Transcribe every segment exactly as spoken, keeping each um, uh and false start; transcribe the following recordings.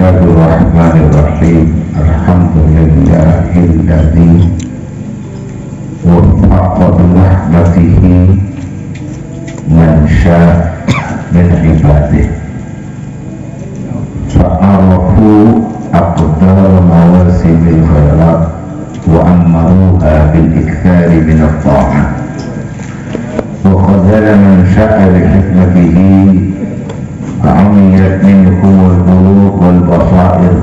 بسم الله الرحمن الرحيم. الحمد لله الذي وفق برحمته من شاء من عباده، فعرفوا أقدار مواسم الخيرات وعمروها بالإكثار من الطاعة، وخذل من شاء بحكمته فعميت منهم القلوب والبصائر،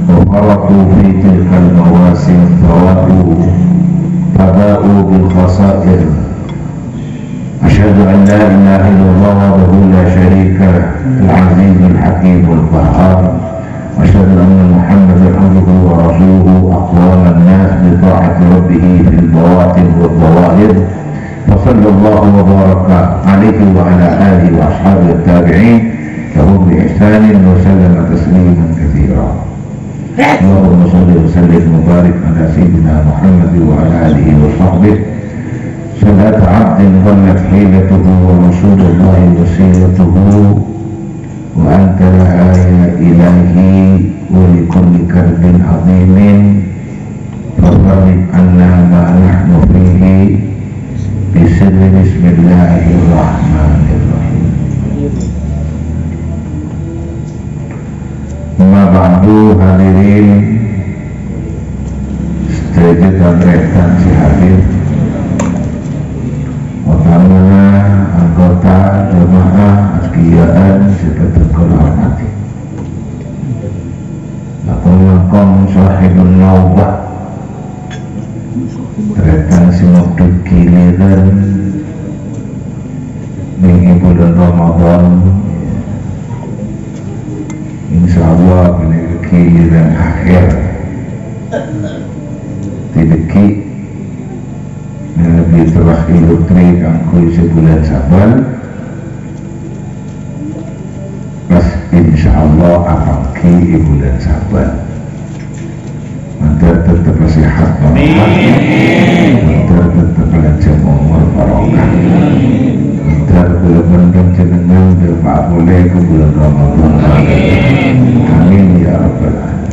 وفرطوا في تلك المواسم فواتوا، فباءوا بالخسائر. أشهد أن لا إله إلا الله وحده لا شريك له، العزيز الحكيم القهار. وأشهد أن محمدا عبده ورسوله، أقام الناس بطاعة ربه في البواطن والظواهر، فصلى الله وبارك عليه وعلى آله وأصحابه التابعين لهم بإحسان وسلم تسليما كثيرا. اللهم صل وسلم وبارك على سيدنا محمد وعلى آله وصحبه، صلاة عبد ضلت حيلته ورسول الله وسيلته، وأنت لها يا إلهي ولكل كرب عظيم، ففرج عنا ما نحن فيه بسر بسم الله الرحمن الرحيم. Amma ba'du, hadirin sadhâjâ tan-tarètan sè hadir, otamana anggota jemaah akhiya'an sè padâ kaulâ hormatè. Langkong-langkong sahibun naubah, tarètan sè ngodhu ghilirân neng è bulân Ramadan, insyaallah panèka ghilirân akhèr. Tèdhâghi' Nabi terros ilutri kaangghuy sabulân Saban. Pas insyaallah apangghi è bulân Saban. Mandhâr tetep sehat, amin. Mandhâr tetep panjhâng omor, barokah. Amin. Mandhâr bulân panjhâng jenengan dâpa' polè ka bulân Ramadan. Amin. Amin ya rabbal alamin.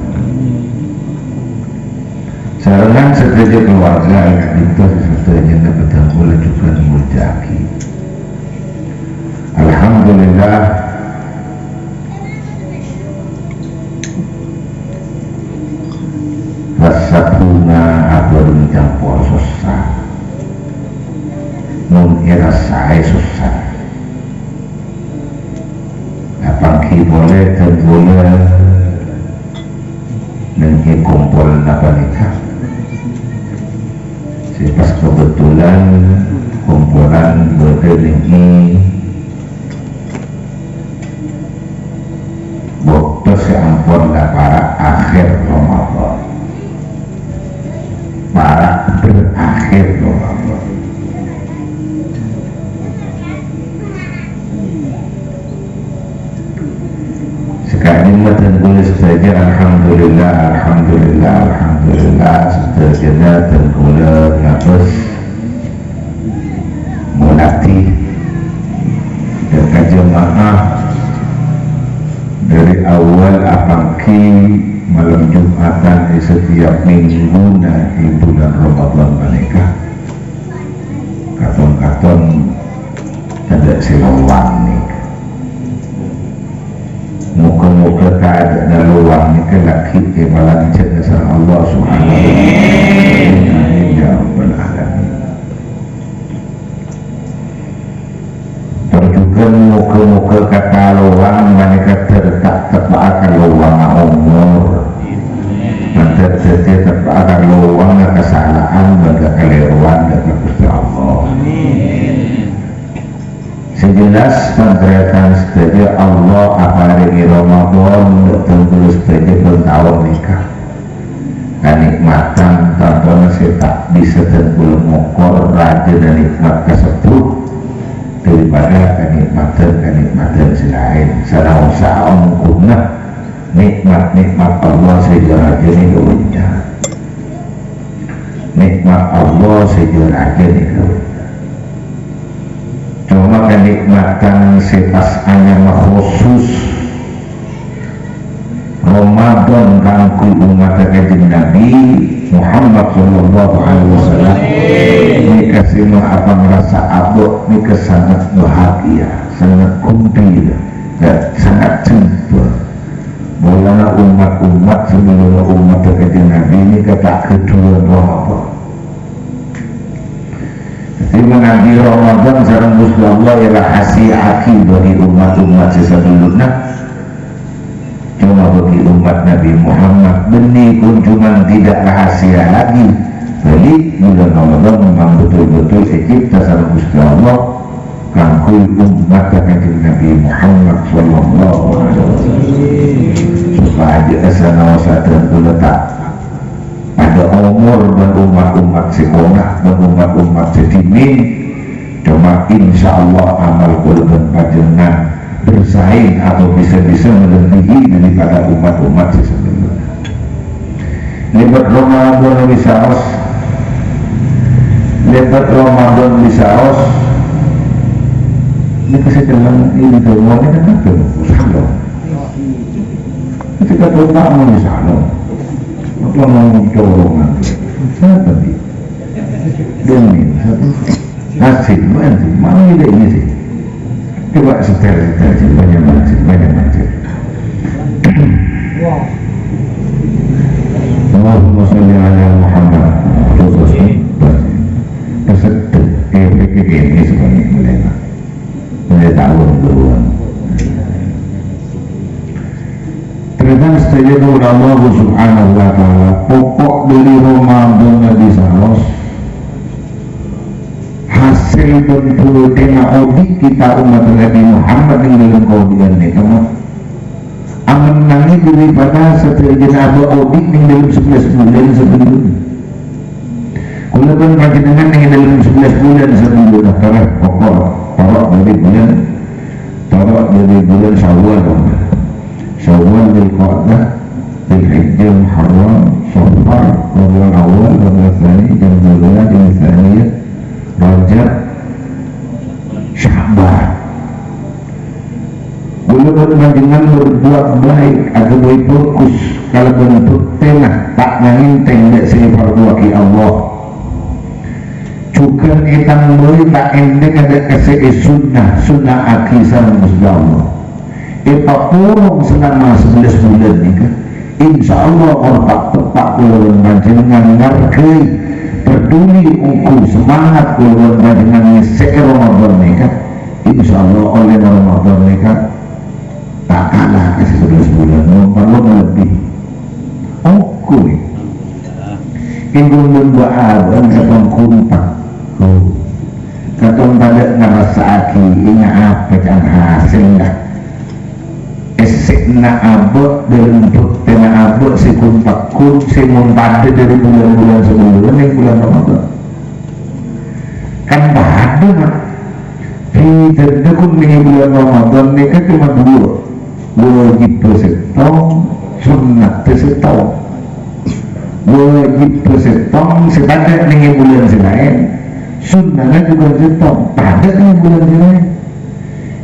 Sarengngan sadhâjâ keluarga è ka'dinto sè sadhâjâna bhâdhân kaulâ jhughân molja'aghi. Alhamdulillah, rassa bhunga abhâreng campor sossa. Mon èrassaè sossa, apangghi polè dhân kaulâ neng è kompolanna panèka. Sè pas kabhendherrân kompolan bâdâ neng è bâkto sè ampon la para' akhèr Ramadan. Para' berakhir Ramadan. Saka'dimma dhân kaulâ sadhâjâ, alhamdulillah, alhamdulillah, alhamdulillah, sadhâjâna dhân kaulâ ngabâs moladhi dâ' ka jemaah dâri awal apangghi malem Jum'atan è setiap mingghuna è bulân Ramadan panèka. Katon-katon tadâ' sè lowang nèka. Moghâ-moghâ tadâ'na lowang nèka lagghi' èpalanjhârâ sareng Allah Subhanahu wa Ta'ala. Amin ya rabbal alamin. Tor jhughân moghâ-moghâ kata lowang panèka dhâr ta' teppa'a ka lowangnga omor. Mandhâr dhâddhiyâ teppa'a ka lowangnga kasala'an bân kakalèrowan dâ' ka Ghustè Allah. Amin. Sè jelas, tan-tarètan sadhâjâ, Allah aparèngè Ramadan dâ' dhân kaulâ sadhâjâ bân taon nèka. Kanè'matan tanto sè ta' bisa dhân kaulâ mokor rajâna nè'mat kasebbhut daripada kanè'matan-kanè'matan sè laèn. Sanaossa ongghuwânna nè'mat-nè'mat Allah sè jâ-rajâ nèka bânnya'. Nè'mat Allah sè jâ-rajâ nèka bânnya'. Coma kanè'matan sè pas anyama khusus, Ramadan kaangghuy ommatta Kanjeng Nabi Muhammad sallallahu alaihi wasallam. Nèka sè ma-, apa ngrasa abâ' nèka sangat bahagia, sangat gembira, dan sangat jembar. Polana ommat-ommat sabellunna ommatta Kanjeng Nabi nèka ta' ghâdhuwân Ramadan. Dhâddhi manabi Ramadan sareng Ghustè Allah èrahasiyaaghi bagi ommat-ommat sè sabellunna. Coma bagi ommat Nabi Muhammad, bânnè kon coma tidak rahasia lagi. Bâli, bulân Ramadan memang betul-betul ècipta sareng Ghustè Allah kaangghuy ommatta Kanjeng Nabi Muhammad sallallahu alaihi wasallam. Sopajâ sanaossa dhân kaulâ ta' Padâ omor bân ommat-ommat sè kona', bân ommat-ommat sè dhimèn. Coma, insyaallah, amal kaulâ bân panjhennengngan bersaing atau bisa-bisa melebihi daripada ommat-ommat sè sabellunna. Lèbât Ramadan bisa raos, lèbât Ramadan bisa raos. Nèka sè celleng, ini semuanya kan kabeh, insyaallah. Ketika total manusia, no. Apa mau corongan? Siapa di? Demi satu. Hasil, mana sih? Mana ini, ini sih? Coba setel, setel, sih. Banyak banget, sih. Banyak banget, sih. Allahumma sholli ala Muhammad. Terus, terus, terus. Kesedek. Eh, pikir ini sebenarnya. Mulai tahun duluan. Ternyata sadhâjâ kaulâ Allah Subhanahu wa Ta'ala, pokok dhâri Ramadan bisa raos, hasil bân bhuthena odi' kita umat Nabi Muhammad neng dâlem kaodi'ân nèka, mah. Amennangè daripada sadhâjâna abâ' odi' neng dâlem sabellâs bulân sabellunna. Kaulâ bân panjhennengngan neng dâlem sabellâs bulân sabellunna, tara, pokok, tara dhâri bulân, tara dhâri bulân Syawal. Syawal, Dzulqa'dah, Dzulhijjah, Muharram, Safar, Rabiul Awal, Rabiul Tsani, Jumadal Ula, Jumadal Tsaniyah, Rajab, Sya'ban. Kaulâ bân panjhennengngan berbuat baik, aghâbây bhâghus, kalabân bhâktèna ta' ngèntèng dâ' sè èparloaghi Allah. Jhughân ètambâi ta' ngèntèng dâ' ka sè èsunnah, sunna'aghi sareng Ghustè Allah. Èpakorong salama sabellâs bulân nèka. Insyaallah, mon pa'-teppa' kaulâ bân panjhennengngan ngargai, perduli, ongghu, semangat kaulâ bân panjhennengngan ngèssè'è Ramadan nèka. Insyaallah, ollèna Ramadan nèka ta' kala ka sabellâs bulân, mon parlo malebbi. Ongghu, nèka. Èngghu bân bâ'â bân katon kompak. Oh. Katon padâ ngarassa'aghi, ènga' apa can hasèlla. Èssè'na abâ', dâlem bhâktèna abâ' sè ghun-pagghun, sè mon padâ dhâri bulân-bulân sabellunna neng bulân Ramadan. Kan padâ, Mak. Bhidhâna ghun neng bulân Ramadan nèka coma duwâ'. Wajibbhâ sèttong, sunnatta sèttong. Wajibbhâ sèttong sè padâ neng bulân sè laèn, sunnana jhughân sèttong, padâ neng bulân sè laèn.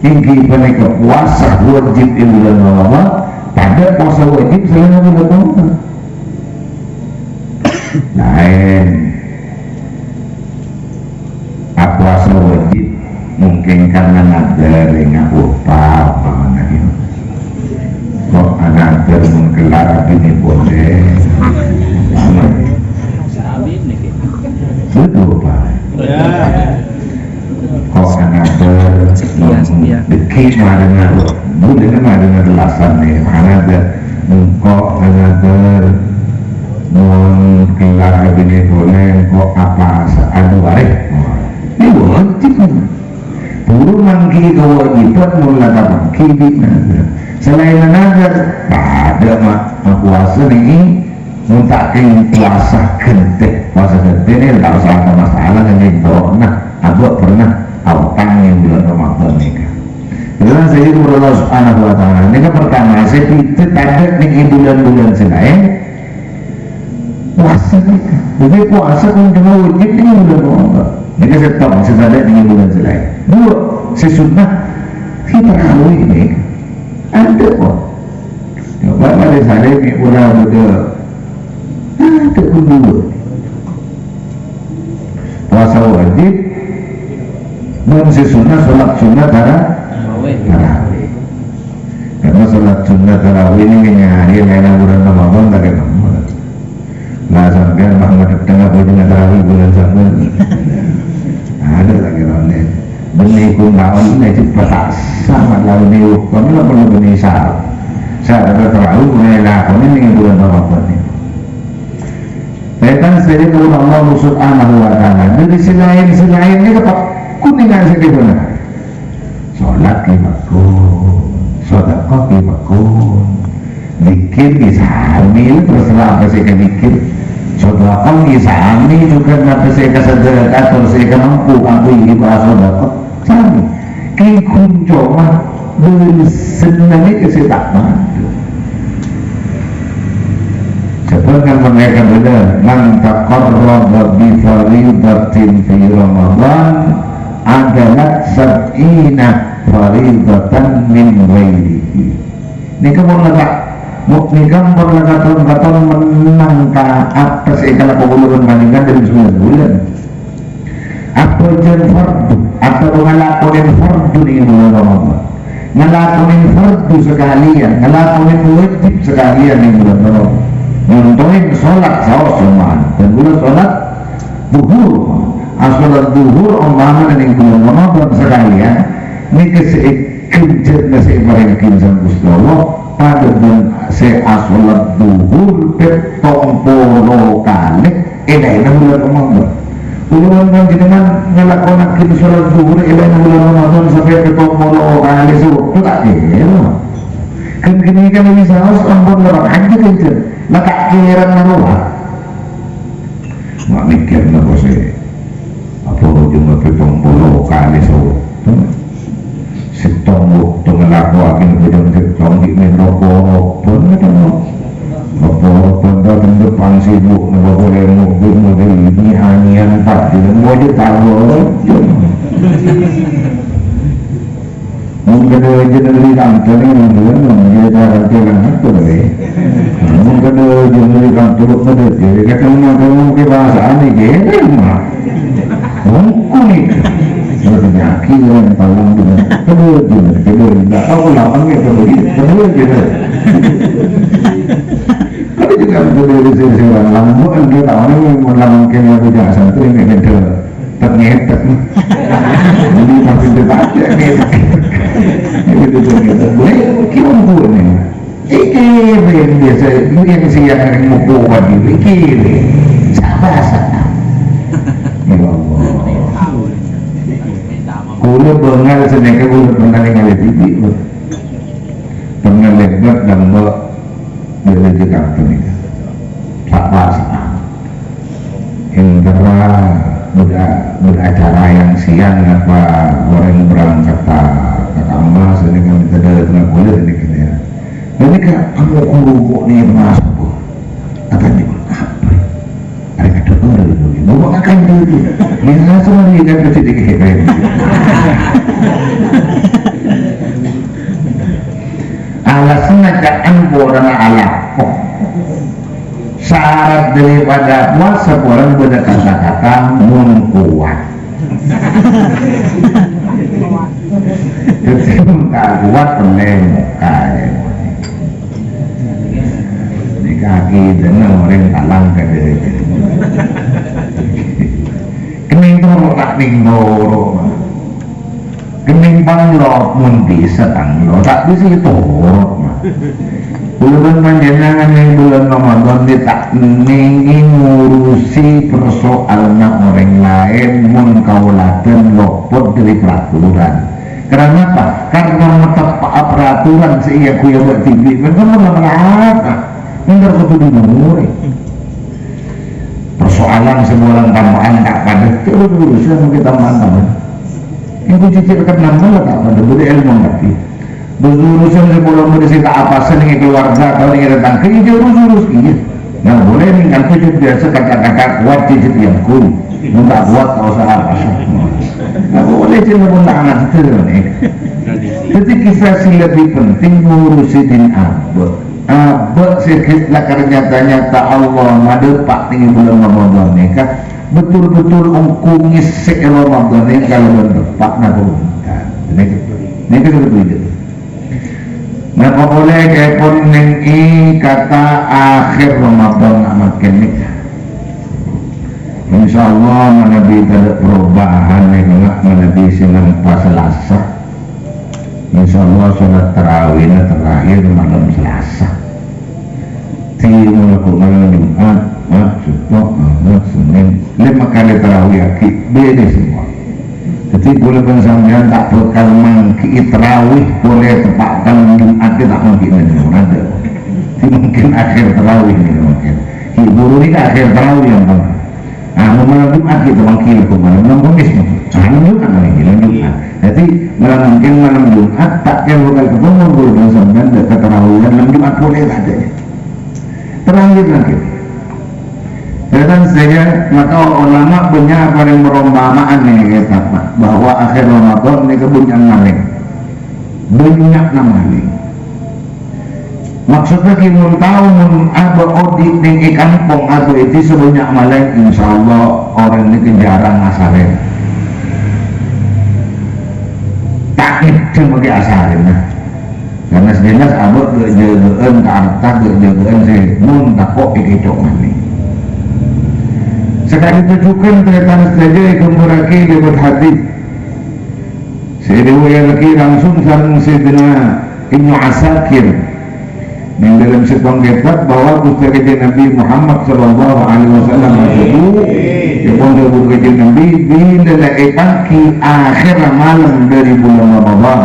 Èngghi panèka powasa wajib è bulân Ramadan, padâ powasa wajib salaènna bulân Ramadan. Laèn. Apowasa wajib mungkin karena nadhâr, ènga' opa, ompamana gitu. Kok anadhâr mon kellar abinè polè? Betul, Pak. Ya. Kok anadhâr, dhâggi' marèna, bulâna marèna tellasan nè, anadhâr, engko' anadhâr, mon kellar abinè polè, engko' apowasa adu arè. Ini wajib, kan? Buru mangghi kawâjibhân, mon la tapangghi bi' nadhâr. Salaènna nadhâr, padâ ma-, mapowasa nèng Mon ta' kèng powasa ghântè, powasa ghântè nè ta' osa masalah, nèng bârâmma abâ' pernah aotang è bulân Ramadan nèka. Terus sè Allah Subhanahu wa Ta'ala nèka pertama, sè bhidhâ tadâ' nèng è bulân-bulân sè laèn, powasa nèka. Dhâddhi powasa kong coma wajib nèng è bulân Ramadan. Nèka sèttong, sè tadâ' nèng è bulân sè laèn. Duwâ', sè sunnah, sè tarawih nèka. Adâ' kok. Coba, Pak, Sare me' pola bâdâ. Adâ' ghun duwâ'. Powasa wajib, bân sè sunnah, sholat sunnah tara-, tarawih. Karena sholat sunnah tarawih ini nyarè laènna bulân Ramadan, ta' kènè. Lah, sampèyan mah madhep tengah bulân tarawih bulân sampèyan. Adâ' ta' kènè. Bânnè ghun taon nè, cè' patassa, malah bânnè ukon, napa bânnè syarat. Syarat tarawih, bânnè lakon nèng bulân Ramadan nèka. Tètan sèdhâ kaulâ Allah Subhanahu wa Ta'ala. Dâri sè laèn-sè laèn nèka, Pak, kunèngan sè dhâbuna. Sholat ghi' pagghun, sodaqoh ghi' pagghun, dzikir ghi' samè, terserah apa sè èkadzikir. Sodaqoh ghi' samè, jhughân apa sè èkasadhâkah, atau sè èkamampu, aku ghi' pas sodaqoh. Samè. Kèng ghun coma bâlessânna nèka sè ta' padâ. Sabâb kan malaèkat bâdâ, "Man taqarraba bi faridatin fi Ramadan, adalat sab'ina faridatan min ghairihi." Nèka mon la ta', mo-, nèka mon la katon-katon mennang ka apa sè èkalako kaulâ bân panjhennengngan dâlem sabulân. Abhâjâng fardhu, atabâ ngalakonè fardhu nèng bulân Ramadan. Ngalakonè fardhu sakalèyan, ngalakonè wajib sakalèyan nèng bulân Ramadan. Nyontoè sholat saos, ompama. Bân bulân sholat dhuhur. Asholat dhuhur, ompama, nèng bulân Ramadan sakalèyan. Nèka sè ghânjhârânna sè èparèngaghi sareng Ghustè Allah, padâ bân sè asholat dhuhur pèttong polo kalè è laènna bulân Ramadan. Kaulâ bân panjhennengngan ngalakonaghi sholat dhuhur è laènna bulân Ramadan sampè' pèttong polo kalè sabâkto ta' kèra. Kan ghânèka kan bisa saos ampon lorok aja ghânjhâr. La ta' kèra narowa. Ma' mèkkèrè napa sè apa jumlah pèttong polo kalè sabâkto. Sèttong bâkto ngalakoaghi bhâjâng sèttong ghi' mènta poro bân, mènta poro bân, ta' tendep pang sibuk, napa polè mobbit model ini, anian, pajhâlân, mojâ tahu. Mon kadhâ' jhâ' nèng è kantor, mon kadhâ' jhâ' nèng è kantor, mon jhâ' kantor, mon kadhâ' jhâ' nèng è kantor, mon kadhâ' jhâ' kadhâng-kadhâng ke bahasane, gede, mah. Bungkung itu. Sudah penyakit, yang tolong dengan kedua, dengan kedua, tidak tahu lapangan itu begitu, kedua, gitu. Tapi juga betul dari sisi orang lambung, dia tahu nih, mau lambung kayaknya aku jangan santri, ini beda. Ternyata. Jadi, maksudnya, tak ada, gitu. Gitu, gitu. Boleh, gimana gue nih? Èkèrèm biasa, yang siang yang mukul pagi, èkèrèm. Sabar, sabar. Ya Allah. Kaulâ bângal sanèka, kaulâ pernah ngalèbât dhibi', Pak. Pernah lèbât dâmma' dâri Jakarta nèka. Sabar, sabar. Èntara bâdâ, bâdâ acara yang siang apa orèng berangkat ka, ka kamar, sini kan kita ada tengah kulit ini kan ya. Ini kan kamu guru kok nih, Mas, apa? Katanya, "Apa? Ada kata orang itu. Mau makan dulu." Biasa lagi kan kecil dikit. Alasanna ca'na polana alako. Syarat daripada puasa polana bâdâ kata-kata mon kowat. Jadi, mon ta' kowat, pellè moka, ya. Nèka akidana orèng talang ka diri. Kenning toro' ta' neng toro'. Kenning panglo, mon bisa panglo, ta' bisa ya toro', Mak. Kaulâ bân panjhennengngan neng bulân Ramadan nè ta' neng ngurusi persoalanna orèng laèn, mon kaulâ bân lopot dâri peraturan. Karena apa? Karena mateppa'a peraturan sè èaghuyâ bâ' dhibi', mènta mènta kodhu dinuri. Persoalan sè bulân tampa'an ta' padâ, terus-terusan mungkin tampa'an-tampa'an. Èngko cicil keenam malah ta' padâ, budi ilmu ngerti. Urusan sè polana bâdâ sè ta' apasa neng keluarga atau neng tetangga, ya urus-urus, iyâ. Nah, boleh neng kantor biasa kata-kata kuat cicit yang cool. Mun ta' kuat, ta' usah apasa. Nah, boleh sih, mun tangan itu, nih. Jadi, kisah sing lebih penting ngurusi din abot. Abâ' sè ghi' lakar nyata-nyata Allah madâpa' neng bulân Ramadhan nèka, betul-betul ongghu ngèssè'è Ramadhan nèka kalabân teppa' napa bhunten. Nèka, nèka sè betul. Napa polè kaèpon neng è kata akhir Ramadhan mangkèn nèka. Insyaallah manabi tadâ' perubahan nèka, manabi sè nampa Salasa. Insyaallah salat tarawihna terakhir malem Salasa. Dhâddhi molaè malem Jumat, Ahad, Sabtu, Ahad, Sennèn, lèma kalè tarawih aghi' bâdâ semua. Dhâddhi kaulâ bân sampèyan ta' bhâkal mangghi'i tarawih polè teppa' kalem Jumat, ta' mangghi'i nèng Jumat. Dhâddhi mungkin akhir tarawih nèng mungkin. Ghi' buru nèka akhir tarawih yang Nah, mon malem Jumat ghi' ta' mangghi' kok malem, malem Kamis, malem Jumat malem ghi', malem Jumat. Dhâddhi, malem mangkèn malem Jumat, ta' kèra bhâkal kètemu kaulâ bân sampèyan, dâ' ka tarawihan malem Jumat polè ta' adâ'. Terakhir lagi. Dhâddhi, sehingga maka ulama bânnya' parèng perumpamaan nèka, bahwa akhir Ramadan nèka bânnya' malèng. Bânnya' malèng. Maksudnya, ghi' mon tao, mon abâ' odi' neng è kampong atau è dhisa bânnya' malèng, insyaallah orèng nèka jhârâng asarèn. Ta' ngèddhâ makè asarèn, nah. Karena sejelas abâ' ghâ-, jâgâ'ân ka arta, ghâ-, jâgâ'ân sè mon tako' èkèco' malèng. Sakadinto jhughân tarètan sadhâjâ èghâmbhârraghi lèbât hadis. Sè èriwayataghi langsung sareng Sayyidina Ibnu Asakir neng dâlem sèttong kètab bahwa Ghustè Kanjeng Nabi Muhammad sallallahu alaihi wasallam adhâbu, èpon dhâbu Kanjeng Nabi, bilâ la èpangghi akhèrra malem dâri bulân Ramadan,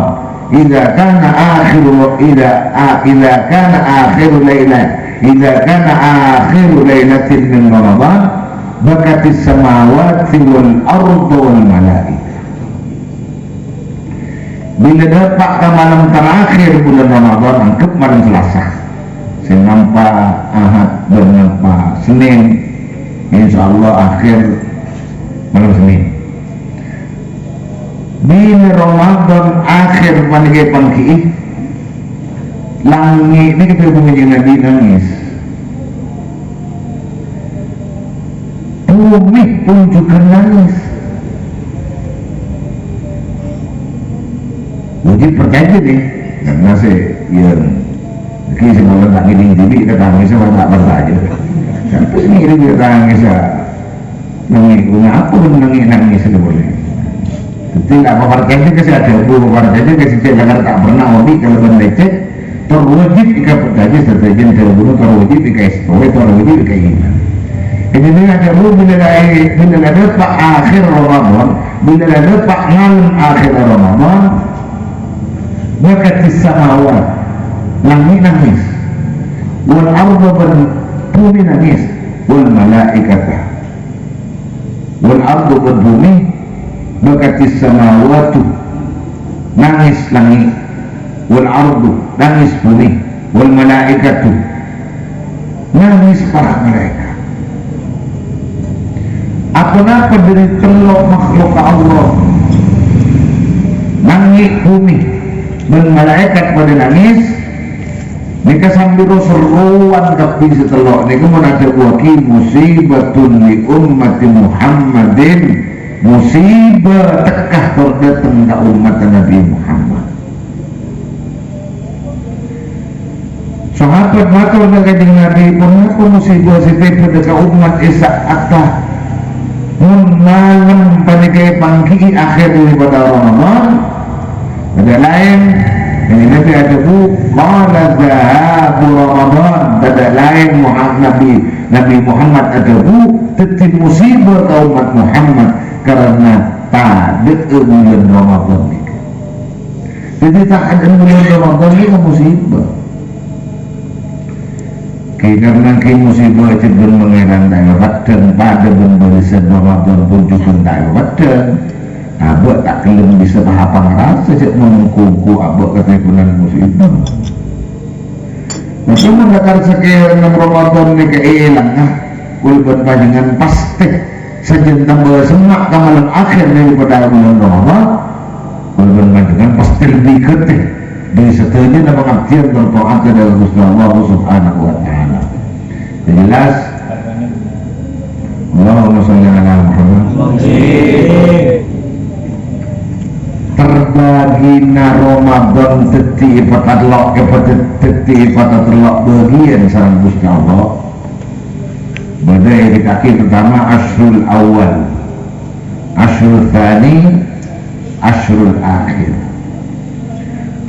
"Idza kana akhiru, idza, a-, idza kana akhiru laila, idza kana akhiru lailatin min Ramadan, bakatis samawati wal ardu wal malaikah." Bilâ dâpa' ka malem terakhir bulân Ramadan, angghep malem Salasa. Sè nampa Ahad bân nampa Sennèn, insyaallah akhir malem Sennèn. Bilâ Ramadan akhir panèka èpangghi'i, langngè' nèka dhâbuna Kanjeng Nabi nangès. Bhumè pon jhughân nangès. Wâjib parcajâ, nè. Karena sè, ya, ghi' sè mon ta' ngèdhing dhibi' ka tangès, ta' parcajâ. Sampè' sè ngèdhing ka tangès, ya. Nangès, ponapa nangès, nangès sè boleh? Dhâddhi, ta' parcajâ ka sè adhâbu, parcajâ ka sè cè' lakar ta' pernah odi' kalabân lècèk, tor wâjib èkaparcajâ sadhâjâna dhâbuna, tor wâjib èkaèstowè, tor wâjib èkaimani. Jadi, adhâbu bilâ la, bilâ la dâpa' akhir Ramadan, bilâ la dâpa' malem akhir Ramadan, bakatis samawat, langngè' nangès, wal ardu bân bhumè nangès, wal malaikata. Wal ardu bân bhumè, bakatis samawatu, nangès langngè', wal ardu, nangès bhumè, wal malaikatu, nangès para malaèkat. Apa-napa dâri tello' makhlukka Allah, langngè', bhumè, bân malaèkat padâ nangès, Nèka sambi ro-, serowan kabbhi sè tello' nèka mon adhâbuwâghi musibatun li ummati Muhammadin, musiba tekka tor dâteng ka ommatta Nabbhi Muhammad. Sahabat mator ka Kanjeng Nabbhi, "Ponapa musiba sè tèbâ dâ' ka ommat è sa'atta mon malem panèka èpangghi'i akhèr dâri padâ Ramadan?" Tadâ' laèn, Kanjeng Nabbhi adhâbu, "Qala dhahabu Ramadan." Tadâ' laèn Muha-, Nabbhi, Nabbhi Muhammad adhâbu, dhâddhi musiba ka ommat Muhammad karana tadâ'â bulân Ramadan nèka. Dhâddhi, tadâ'â bulân Ramadan nèka musiba. Ghi karna ghi musiba jhâ' bân Pangèran ta' èpaddhâng, padâ bân bârâsan Ramadan pon jhughân ta' èpaddhâng. Abâ' ta' ghellem bisa pa-apa ngarasa jhâ' mon ghu-ongghu abâ' katèbhunan musiba. Tapè mon lakar sakèrana Ramadan nèka èlang, ah, kaulâ bân panjhennengan pastè sajân tamba semma' ka malem akhèr dâri padâ bulân Ramadan, kaulâ bân panjhennengan pastè lebbi ghâtè. Dâri sadhâjâna pangabdiyân tor ta'at ka Ghustè Allah Subhanahu wa Ta'ala. Jelas? Allahumma sholli ala Muhammad. Terbâgina Ramadan dhâddhi èpatatello', èpadâ-, dhâddhi èpatatello' bâgiyân sareng Ghustè Allah. Bâdâ èdhikaghi pertama Asyrul Awal, Asyrul Tsani, Asyrul Akhir.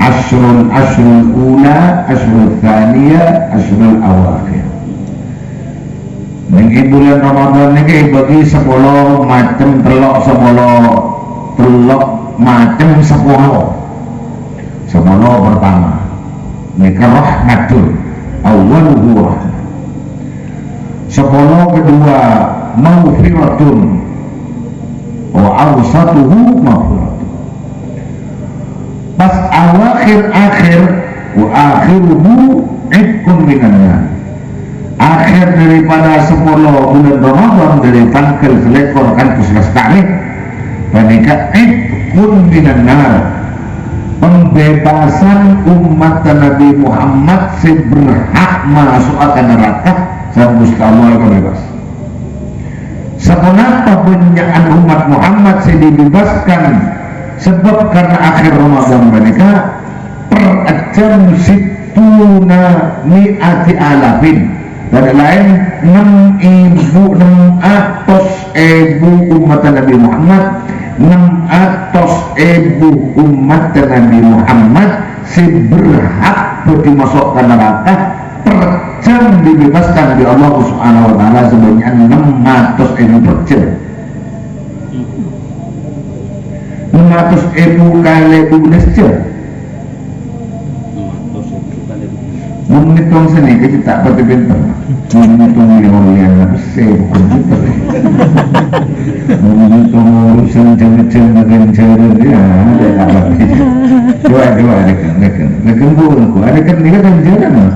Asyrul, Asyrul Ula, Asyrul Tsaniya, Asyrul Awakhir. Nèng è bulân Ramadan nèka èbâgi sapolo macem tello', sapolo tello' macem sapolo. Sapolo pertama nèka rahmatun, awwaluhu rahmah. Sapolo kedua maghfiratun, wa awsatuhu maghfiratun. Pas awakhir-akhir, wa akhiruhu itqun minan nar. Akhir daripada sapolo bulân Ramadan, dâri tangghâl salèkor kantos lastarè, panèka itqun minan nar, pembebasan ommatta Nabi Muhammad sè berhak maso'a ka naraka, sareng Ghustè Allah èpabebas. Saponapa bânnya'an ommat Muhammad sè dibebaskan sabâb karna akhir Ramadan panèka? Per ejjhâm sittuna mi'ati alafin. Tadâ' laèn, nem èbu, nem atos èbu ommatta Nabi Muhammad, nem atos èbu ommatta Nabi Muhammad sè berhak bhâdhi maso' ka naraka, per ejjhâm dibebaskan bi' Allah Subhanahu wa Ta'ala sabânnya'an nem atos èbu per ejjhâm. Nem atos èbu kalè dubellâs jâm. Mon ngètong sanèka cè' ta' patè pènter. Mon ngètong lèma bâllâs pèssè, bukan pènter. Mon ngètong urusan jam-jam ghânjhârân, ya, ada apa? Coba, coba, ada kan, ada kan. Ada kan, bu, ada kan, ada kan, ini kan ghânjhârân, Mas.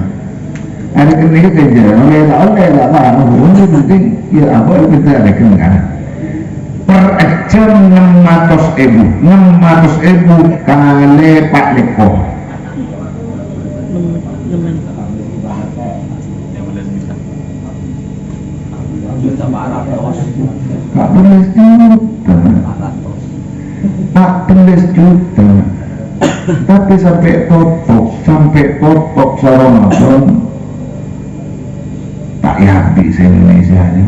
Arè kènè' ghânjhârân, ollè ta' ollè, ta' tao, sè penting, ya, apa, kita arè kènè'. Per ejjhâm nem atos èbu, nem atos èbu kalè pa' lèkor. Pa' bellâs juta. Pa' bellâs juta. Tapè sampè' totop, sampè' totop sa-Ramadan. Ta' èabi' sè Indonesia nè.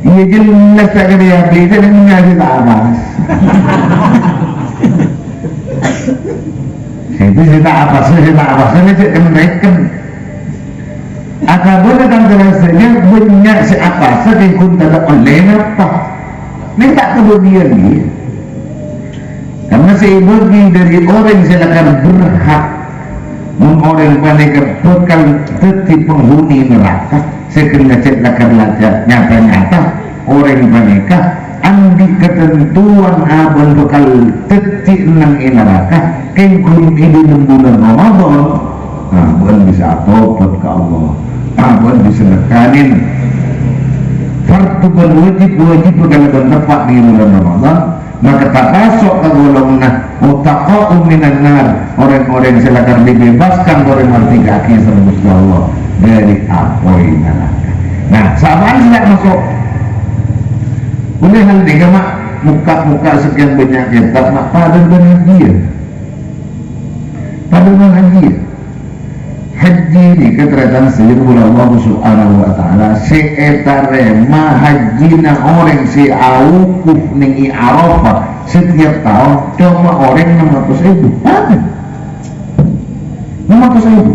Iyâ, jelas ta' kèra èabi', sè nèng sè ta' apasa. Sè ta' apasa, sè ta' apasa, nè sè kènè'-kènè'. Akabâna kan terasanya bânnya' sè apasa, kèng ghun tadâ' ollè napa. Nèng ta' kabâgiyân, iyâ. Karna sè èbâgi dâri orèng sè lakar berhak, mon orèng panèka bhâkal dhâddhi penghuni naraka, sè ghânèka cè' lakar laca nyata-nyata, orèng panèka andi' katantowan abâ'na bhâkal dhâddhi enneng è naraka, kèng ghun è dâlem bulân Ramadan, nah, bâ'na bisa atobhât ka Allah, nah, bâ'na bisa nekanè fardhu bân wajib-wajib kalabân teppa' è bulân Ramadan, Maka tapaso' ka golonganna utaqa'u minan nar, orèng-orèng sè lakar dibebaskan, orèng mardika'aghi sareng Ghustè Allah dâri apoy naraka. Nah, sapa'an sè ta' maso'? Ollè hal nèka, ma', mokka'-mokka' sakèyan bânnya' kètab, ma', padâ bân hajjiyân. Padâ bân hajjiyân. Hajji nèka tarètan sadhâjâ kaulâ Allah Subhanahu wa Ta'ala, sè ètarèma hajjina orèng sè awukuf nèng è Arafah setiap taon coma orèng ennem atos èbu. Padâ. Ennem atos èbu.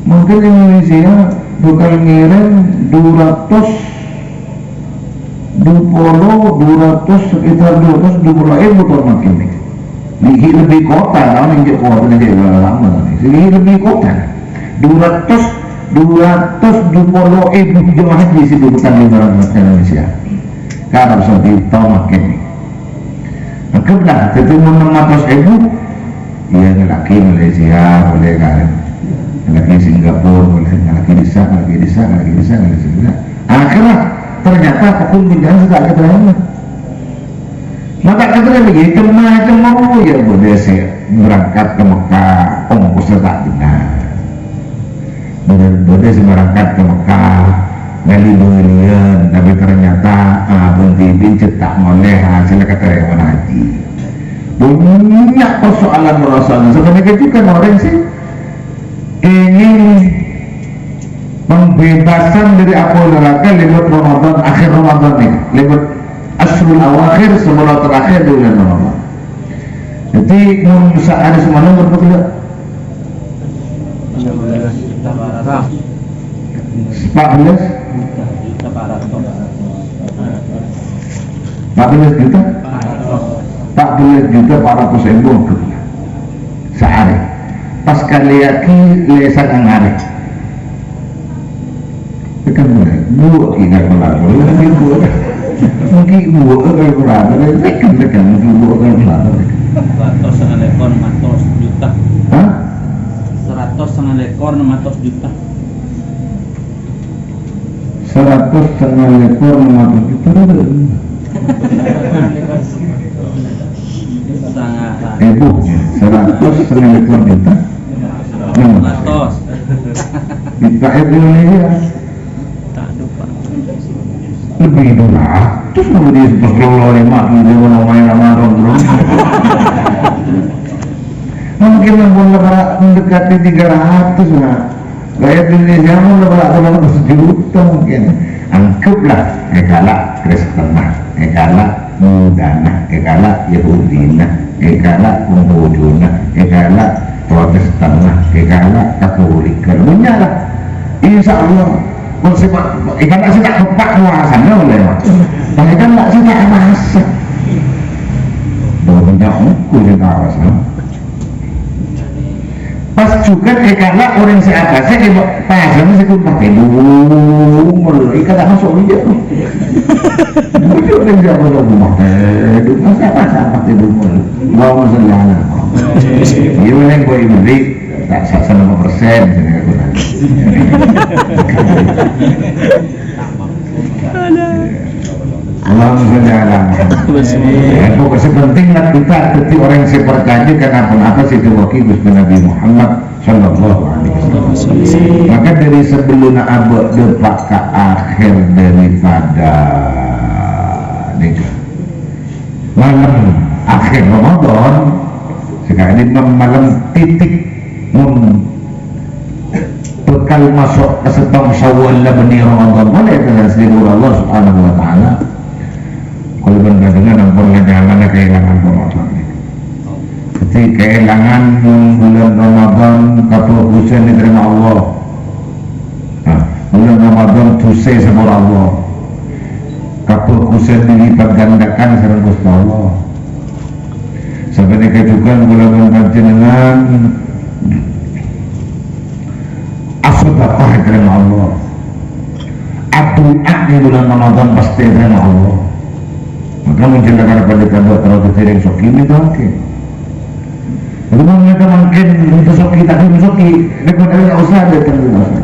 Mungkin Indonesia bhâkal ngèrèm dua ratus dua puluh, dua ratus, sekitar dua ratus dua puluh èbu taon mangkèn nèka. Lebbi kota, taon nèng jhâ' kota nèng jhâ' lama nèng. Lebbi kota. Dua ratus, dua ratus dua puluh èbu jemaah haji sè dâteng dâri Indonesia. Ka Arab Saudi taon mangkèn nèka. Anggep la, dhâddhi mon ennem atos èbu, iyâ, ngèlakè Malaysia, ollè kan. Ngèlakè Singapura, ollè, ngèlakè dissa, ngèlakè dissa, ngèlakè dissa, ngèlakè dissa. Akhirnya, ternyata hukum pidana sudah kita ini. Mata' katerrèma, yâ, cem-macem, yâ, bâdâ sè berangkat ka Mekkah, ongkossa ta' bhender. Bâdâ, bâdâ sè berangkat ka Mekkah, ngali bâliyân, tapè ternyata, ah, abâ' dhibi' cè' ta' molè hasèlla katarèmana haji. Bânnya' persoalan-persoalan. Sapanèka jhughân orèng sè kèngèng pembebasan dâri apoy naraka lèbât Ramadan, akhir Ramadan nèka, lèbât Asyrul Awakhir, sapolo terakhir di bulan Ramadan. Dhâddhi, mon saarè samalem berapa kilo? Empat belas? Empat belas juta? Empat belas juta empat ratus ribu saarè. Pas kalèyaghi lè sangang arè. Tekan mana? Buah ki nggak kelar. Mungkin buah. Mungkin buah nggak kelar. Tekan, tekan. Mungkin buah nggak kelar. Seratos sangalèkor enam atos juta. Hah? Seratos sangalèkor enam atos juta. Seratos sangalèkor enam atos juta, ada. Sangat. Eh, Bu, seratos sangalèkor juta. Enam atos. Juta Indonesia. Lebih dua ratus, kalau dia pas lolo lima, dia mau main sama orang terus. Mungkin ampon la para' mendekati tiga ratus, nah. Rakyat Indonesia ampon la para' tello ratos juta mungkin. Anggaplah, èkala' Kristenna, èkala' Budana, èkala' Yahudina, èkala' Konfusiusna, èkala' Protestanna, èkala' Katolikan. Bânnya' la. Insya Allah, mon sè pa-, èkala' sè ta' teppa' kobâsana ollè, Pak. Nah, èkala' sè ta' arassa. Bânnya' ongghu sè ta' arassa. Pas jhughân èkala' orèng sè apasè, è pasana sè ghun patè dhumel, èkala' maso' iyâ. Budi orèng sè apasè ghun patè dhumel, sapa sè patè dhumel? Allahumma sholli ala Muhammad. Iyâ, orèng kok ibli, ta' sa-, salama persen, jenenge aku tadi. Allahumma sholli ala Muhammad. Ya, pokok sè penting lah kita dhâddhi orèng sè parcajâ ka napa-napa sè èdhâbuwaghi Ghustè Nabi Muhammad sallallahu alaihi wasallam. Maka dâri sabellunna abâ' dâpa' ka akhèr dâripada nèka, malem akhèr Ramadan, saka'dinto malem titik mon bhâkal maso' ka sèttong Syawal la bânnè Ramadan, malè ètèlèsè bi' Allah Subhanahu wa Ta'ala. Kaulâ bân panjhennengan ampon la nyamana kaèlangan Ramadan. Dhâddhi, kaèlangan mon bulân Ramadan kabhâghusân ètarèma Allah. Nah, bulân Ramadan dhusè sapora Allah. Kabhâghusân dilipat gandakan sareng Ghustè Allah. Sapanèka jhughân kaulâ bân panjhennengan asadhâkah ètarèma Allah. Adu'a neng bulân Ramadan pastè ètarèma Allah. Maka mon jhâ' la karep panjhennengan terro dhâddhi orèng soghi, mènta mangkèn. Jadi, mon mènta mangkèn, mènta soghi, ta' mènta soghi, rèpot aja, nggak usah, datang dulu saja.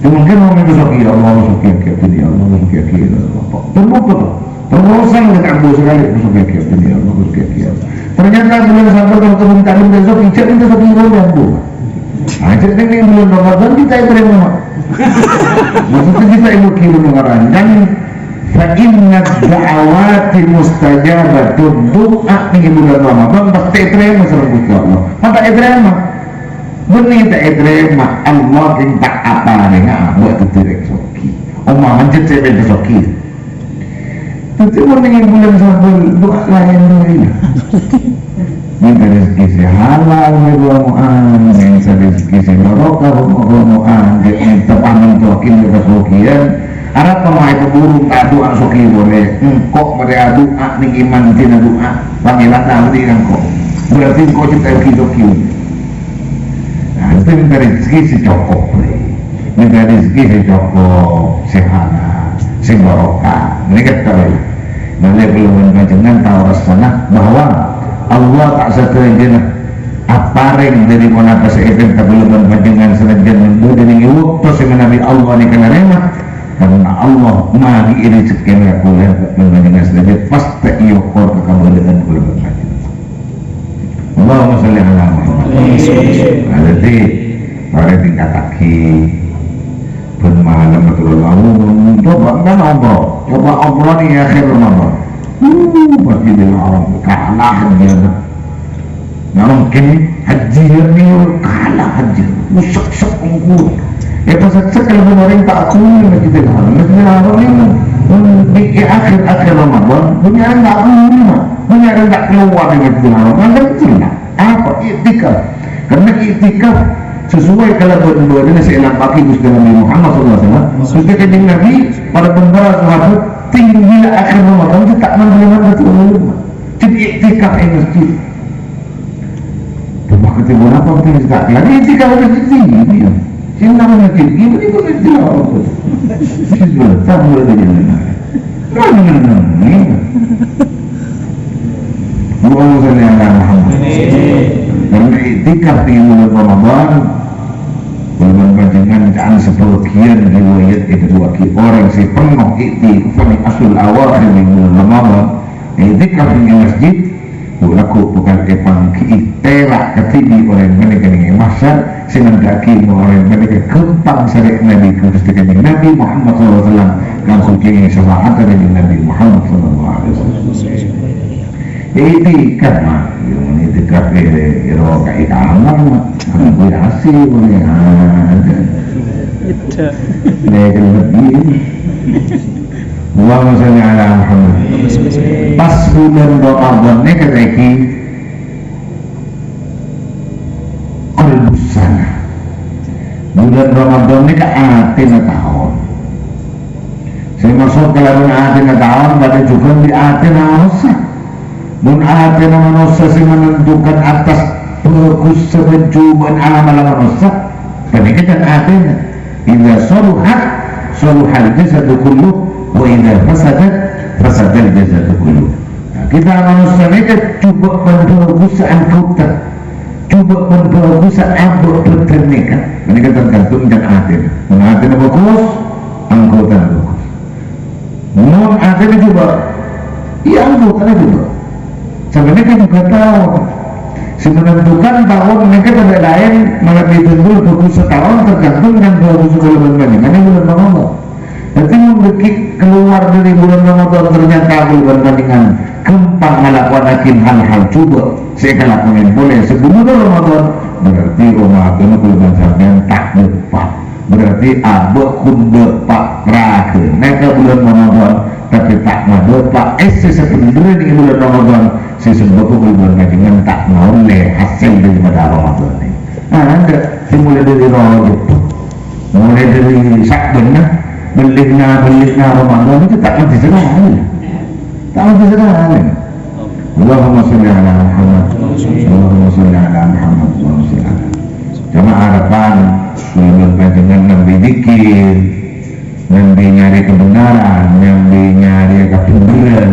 Cuma mangkèn mon mènta soghi, "Ya Allah, soghi lagi, ya Allah, soghi lagi, ya Allah." Terus apa tuh? Terusan kita ambil sekali, "Soghi lagi, ya Allah, soghi lagi, ya Allah." Ternyata bulan Safar kalau turun taklim dan soghi, jadi mènta soghi, ya Allah, ya Allah. Nah, jadi ini bulan Ramadan kita yang terima. Maksudnya kita yang mungkin mengarang. Dan "Fa inna da'awati mustajabatun," du'a neng bulân Ramadan pastè ètarèma sareng Ghustè Allah. Mata ètarèma. Bânnè ta' ètarèma, Allah kèng ta' aparènga abâ' dhâddhi rèng soghi. Omma manjhât sè mènta soghi. Dhâddhi, mon neng bulân Safar, du'a laèn, du'a laèn. Mènta rejhekkè sè halal, mè' romo'an, mènta rejhekkè sè barokah, romo-romo'an, jhâ' mènta panèka soghi, mènta soghiân. Arapa ma' èpaburu ta' adu'a soghi polè, engko' marè adu'a neng iman dina du'a, Pangèran ta' abdhi ka engko'. Berarti engko' cè' ta' soghi-soghi. Nah, itu mènta rejhekkè sè cokop, mènta rejhekkè sè cokop, sè halal, sè barokah. Nèka ta' Malè kaulâ bân panjhennengan tao rassana bahwa Allah ta' sadhâjâna aparèng dâri ponapa sè èpènta kaulâ bân panjhennengan, sanajjhân bâdâ neng è bâkto sè manabi Allah nèka narèma, Karena Allah mari'i rejekkèna ka kaulâ, bân panjhennengngan sadhâjâ pas ta' èokor ka kabâlâ'ân kaulâ bân panjhennengngan. Allahumma shalli ala Muhammad. Nah, dhâddhi, marè tingkataghi. Bân malem matur nuwun. Coba kan umroh. Coba umroh è akhir Ramadan. Uh, Masjidil Haram. Kalah dia. Nah, mungkin haji ini kalah haji. Usek-sek ongko. Eh, pas sek-sek kalau orèng ta' akui Masjidil Haram. Masjidil Haram ini, hmm, di, di akhir-akhir Ramadan, bânnya' orèng ta' akui, bânnya' orèng ta' kalowar dâri Masjidil Haram. Kan kecil lah. Apa? Iktikaf. Karena iktikaf sesuai kalabân bâdâna sè èlampa'aghi Ghustè Nabi Muhammad sallallahu alaihi wasallam. Ghustè Kanjeng Nabi, para bân para sahabat, tinggi akhir Ramadan, ta' mandhâr-mandhâr ulama. Jadi iktikaf è masjid. Cuma ketika apa kita tak lagi iktikaf è masjid ini, ya. Sing namanya masjid ini, ini bukan iktikaf. Sing bukan, tak boleh begini. Nah, ini, ini, ini. Allahumma shalli ala Muhammad. Karena iktikaf di bulan Ramadan, bulan panjhennengngan kan sebagian riwayat itu bagi orang sè penuh iktikaf di asyurul awakhir di bulan Ramadan. Iktikaf di masjid, bu laku bukan epangki'i tera' kadhibi' orèng panèka neng mahsyar, sè nandhâ'aghi orèng panèka ghâmpang sarè Nabi Ghustè Kanjeng Nabi Muhammad sallallahu alaihi wasallam, langsung kèngèng syafaat Kanjeng Nabi Muhammad sallallahu alaihi wasallam. Iktikaf, Mak. Yo, iktikaf, eh, ro ka ikamah, Mak. Aku yasi, boleh ada. Itu. Dia kan lebih. Allahumma shalli ala Muhammad. Pas bulân Ramadan nèka saèngghâ qalbus sana. Bulân Ramadan nèka atèna taon. Sè maksod kalabân atèna taon, padâ jhughân bi' atèna manossa. Mon atèna manossa sè menentukan atas bhâghussa bân jhubâ'na amalla manossa, panèka can atèna. Idza saluhat, saluhal jasadu kullu, wa idza fasadat, fasadal jasadu kullu. Nah, kita manossa nèka jhubâ' bân bhâghussa anggota. Jhubâ' bân bhâghussa abâ' bhâdhân nèka. Panèka tergantung can atèna. Mon atèna bhâghus, anggotana bhâghus. Mon atèna jhubâ', iyâ, anggotana jhubâ'. Sapanèka jhughân taon. Sè menentukan taon nèka tadâ' laèn, malah ditentu bhâghussa taon tergantung neng bhâghussa bulân panjhennengngan bulân Ramadan. Dhâddhi, mon dhâggi' kalowar dâri bulân Ramadan, ternyata bulân panjhennengngan ghâmpang ngalakonaghi hal-hal jhubâ' sè èkalakonè polè sabellunna Ramadan, berarti Ramadan bulân sampèyan ta' dâpa'. Berarti abâ' kun dâpa' ragâna ka bulân Ramadan, tapè ta' madâpa' èssè sabhendherra neng bulân Ramadan, sè sabâbbhâ bulân panjhennengngan ta' ngaollè hasèl dâri padâ Ramadan. Nah, adâ' sè molaè dâri Rajab, molaè dâri Sya'ban, bellina, bellina Ramadan itu ta' ngartè sakalè. Ta' ngartè sakalè. Allahumma shalli ala Muhammad. Allahumma shalli ala Muhammad. Allahumma shalli ala. Coma arèpan, bulân panjhennengngan nambâi dzikir, nambâi nyarè kebenaran, nambâi nyarè kabhendherran,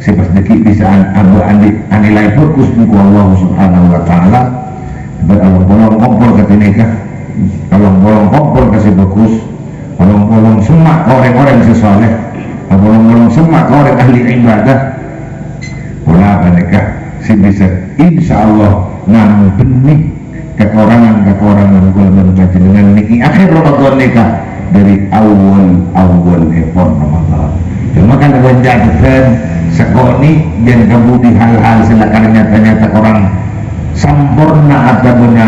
sè pas dhâggi' bisa an-, abâ' andi-, anilai bhâghus bân Allah Subhanahu wa Ta'ala. Bân along-polong kompol ka dhâ' nèka, along-polong kompol ka sè bhâghus, along-polong semma' ka orèng-orèng sè saleh, along-polong semma' ka orèng ahli ibadah. Pola panèka sè bisa, insyaallah, nambâi kakorangan-kakorangan kaulâ bân panjhennengngan nèng è akhir Ramadan nèka dâri awal-awalèpon Ramadan. Coma kan bân catetan, sakonè' jhân kabudi hal-hal sè lakar nyata-nyata korang samporna otabâna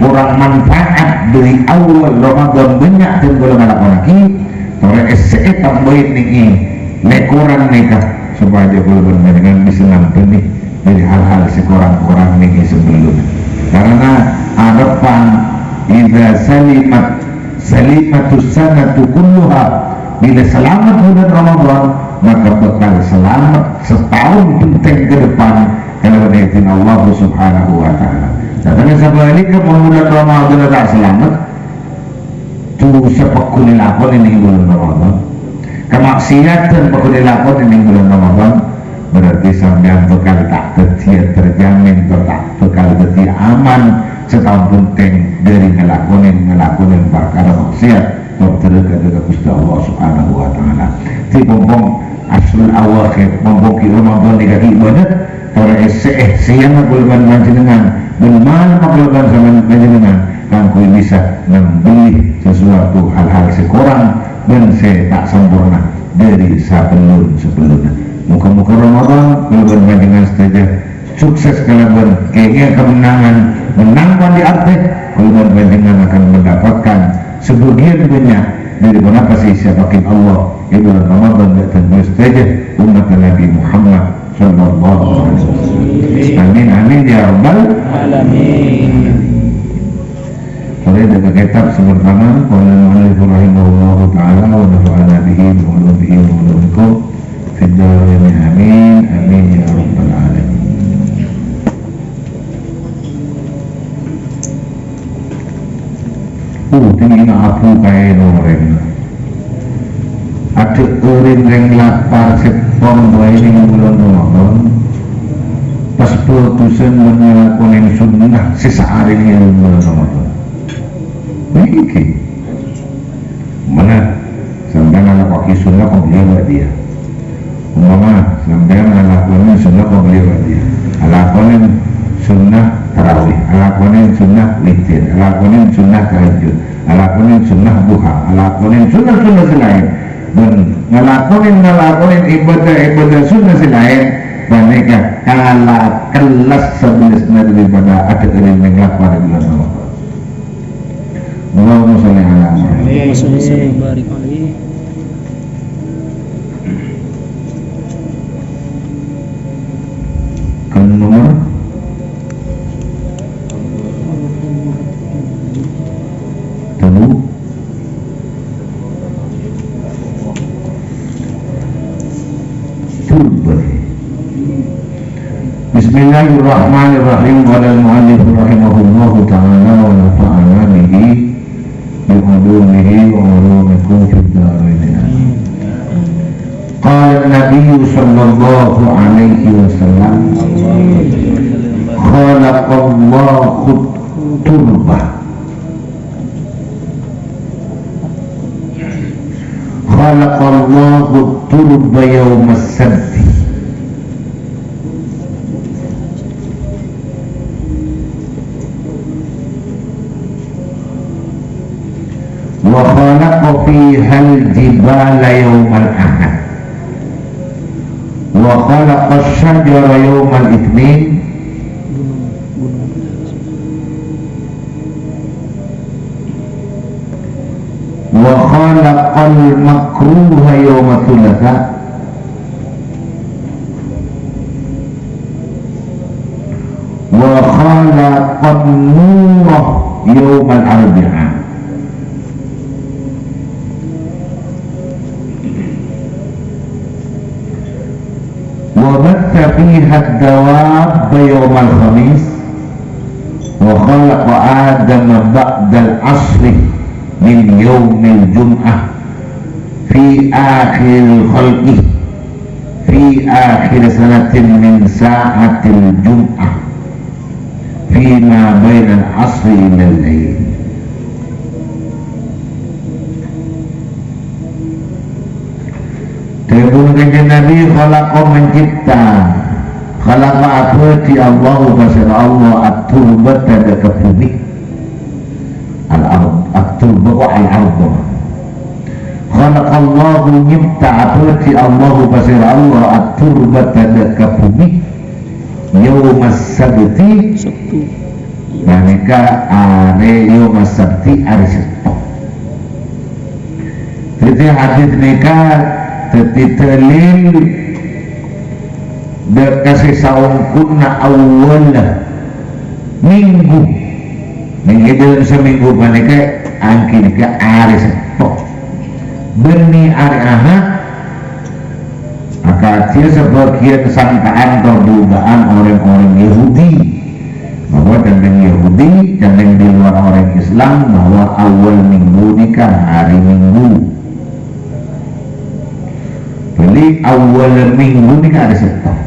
korang manfaat dâri awal Ramadan bânnya' jhân kaulâ ngalakonaghi, torè essè'è tambâi nèng è lèkoran nèka, sopajâ kaulâ bân panjhennengngan bisa nambâi dâri hal-hal sè korang-korang nèng è sabellunna. Karana arèpan, idza salimat salimatus sanatu kulluha, bilâ salamet bulân Ramadan, maka bhâkal salamet sataon bhenteng ka depan kalabân idin Allah Subhanahu wa Ta'ala. Katanya sabhâligghâ, mon bulân Ramadan ta' salamet, dhusa pagghun èlakonè nèng bulân Ramadan, kamaksiatan pagghun èlakonè nèng bulân Ramadan, berarti sampèyan bhâkal ta' dhâddhiyâ terjamin, ta' bhâkal dhâddhiyâ aman, sataon bhenteng dâri ngalakonè, ngalakonè parkara maksiat. Pabdhârâ ka Ghustè Allah Subhanahu wa Ta'ala. Dhâddhi, pongpong Asyrul Awakhir, pongpong ghi' Ramadan nèka ghi' bâdâ, torè èssè'è sèyana kaulâ bân panjhennengan, bân malemma kaulâ bân sampeyan panjhennengan, kaangghuy bisa nambelli sasuatu hal-hal sè korang bân sè ta' samporna dhâri sabellun-sabellunna. Moghâ-moghâ Ramadan kaulâ bân panjhennengan sadhâjâ sukses kalabân kèngèng kemenangan, menang pon dâri atè, kaulâ bân panjhennengan akan mendapatkan sebagian banyak dari ponapa sè èsiapaghi Allah è bulân Ramadan dâ' kaangghuy sadhâjâ ommaddhâ Nabbhi Muhammad sallallahu alaihi wasallam. Amin, amin, ya rabbal alamin. Mulai dari kitab sè partama, qala al-mu'allif rahimahullahu ta'ala wa nafa'ana bihi wa ulumihi wa ulumikum fid darain. Amin, amin, ya rabbal alamin. Uh, tinggi na abu kaè orèng. Adhâ' orèng rèng lapar sèttong bhâi nèng bulân Ramadan. Pas bhâghusân bân ngalakonè sunnah sè saarèng è bulân Ramadan. Nèka. Mana? Sampèyan ngalakonè sunnah qabliyah ba'diyah. Umpama, sampèyan ngalakonè sunnah qabliyah ba'diyah. Ngalakonè sunnah tarawih, ngalakonè sunnah witir, ngalakonè sunnah tahajud, ngalakonè sunnah duha, ngalakonè sunnah-sunnah sè laèn. Bân ngalakonè, ngalakonè ibadah-ibadah sunnah sè laèn, panèka kala kellas sabellâsna daripada adhâ' orèng rèng lapar è bulân Ramadan. Allahumma sholli ala Muhammad. Allahumma sholli wa sallim wa barik alaihi. Kan nomor tellu. Turba. Bismillahirrahmanirrahim. Qala al-mu'allif rahimahullahu ta'ala wa nafa'ana bihi bi ulumihi wa ulumikum fid darain. Amin. Qala an-Nabiyyu sallallahu alaihi wasallam, khalaqallahu turba. Khalaqallahu turba yaumas sabti. Wa khalaqa fihal jibala yaumal ahad. Wa khalaqa syajara yaumal itsnin. Wa khalaqal makruha yaumat tsulatsa. Wa khalaqan nura yaumal arbi'a. Wa batsa fiha ad-dawabba yaumal khamis. Wa khalaqa Adama ba'dal asri min yaumil jum'ah fi akhiril khalqi fi akhir sanatin min sa'atil jum'ah fima bainal asri ilal lail. Dhâbuna Kanjeng Nabi, khalaqa, mencipta, khalaqa, abâdhi Allahu, pasèra Allah, at-turbata, dâ' ka bhumè. Al-ard, at-turba wa al-ard. Khalaqallahu, nyipta, abâdhi Allahu, pasèra Allah, at-turbata, dâ' ka bhumè. Yaumas sabti. Sabtu. Panèka arè yaumas sabti, arè Sèttong. Dhâddhi hadis nèka dhâddhi dalil dâ' ka sè saongghuna awwal minggu. Nèng è dâlem samènggu panèka èngghi nèka arè Sèttong. Bânnè arè Ahad, akadhi sabâgiyân sangkaan tor dugaan orèng-orèng Yahudi, bahwa ca'ènèng Yahudi, ca'ènèng di luar orèng Islam, bahwa awwal minggu nèka hari Minggu. Bâli awwal minggu nèka arè Sèttong.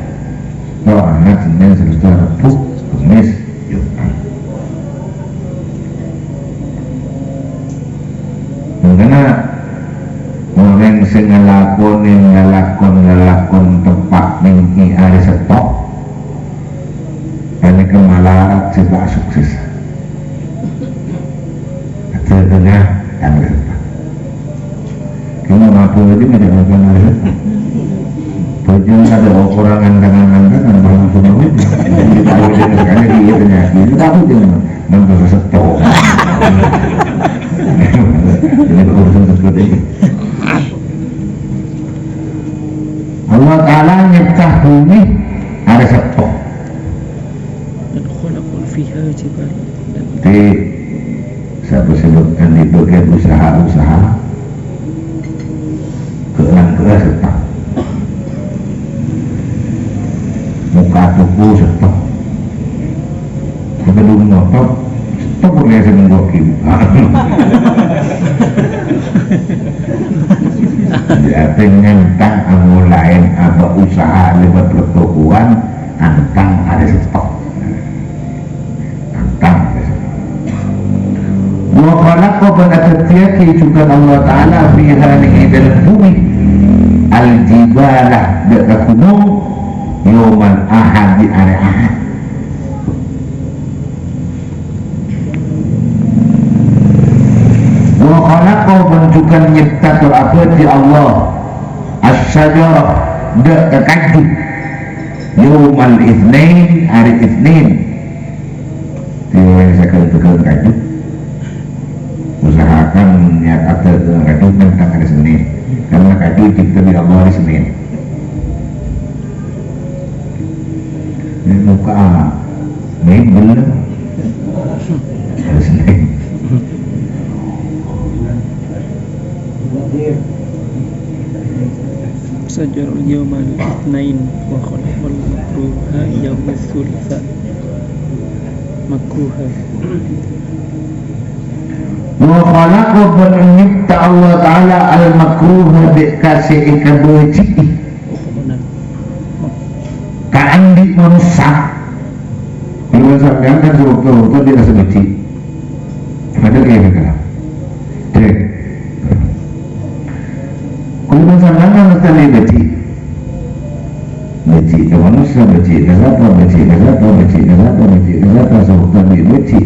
Tor Ahad, Sennèn, Selasa, Rebbhu, Kemmès, Jum'at. Mangkana Ngalakonè lalakon-lalakon teppa' neng è arè Sètto, panèka malarat sè ta' sukses. Adhâdhâna arè Sètto. Kèng ngapa lagi ngajak makan arè Sètto? Bhâjâng ada ukuran tangan-tangan, barang semua. Kita udah sekali di itu nyaki. Kita udah nonton Sètto. Ini urusan seperti ini. Allah Ta'ala nyèpta bhumè arè Sètto. Dan khalaqa fiha jibala. Di sapa sè bâ-, kan di bagian usaha-usaha, kèlang-kèlang Sètto. Muka toko Sètto. Sebelum ngotot, Sètto polè sè nenggoki. Jadi, nyèpta amolaè abâ' usaha lèbât pertokoan, antang arè Sètto. Antang arè Sètto. Wa khalaqa, bân adhâddhiyaghi jhughân Allah Ta'ala fiha, neng è dhâlem bhumè, al-jibala, dâ' ka ghunong, yaumal ahadi, arè Ahad. Wa khalaqa, bân jhughân nyèpta tor abâdhi Allah, asy-syajara, dâ' ka kaju, yaumal itsnain, arè Itsnain. Dhi orèng sè ghân-ghân kaju, usahakan niat adhâghâng kaju neng arè Sennèn, karena kaju ècèpta bi' Allah arè Sennèn. Ini muka mebel. Harus nih. Asy-syajara yaumal itsnain wa khalaqal makruha yaumas tsulasa. Makruha. Wa khalaqa, bân nyèpta Allah Ta'ala al-makruha, dâ' ka sè èkabâji'i. Kaandi' manossa. Kaulâ sampèyan kan sewaktu-waktu dhi' rassa bâji'. Padahal kaya ghâ-, ghâ-, dek. Kaulâ sampèyan kan mestè bâji'. Bâji' ka manossa, bâji' ka sapa, bâji' ka sapa, bâji' ka sapa, bâji' ka sapa, sewaktu dhi' bâji'.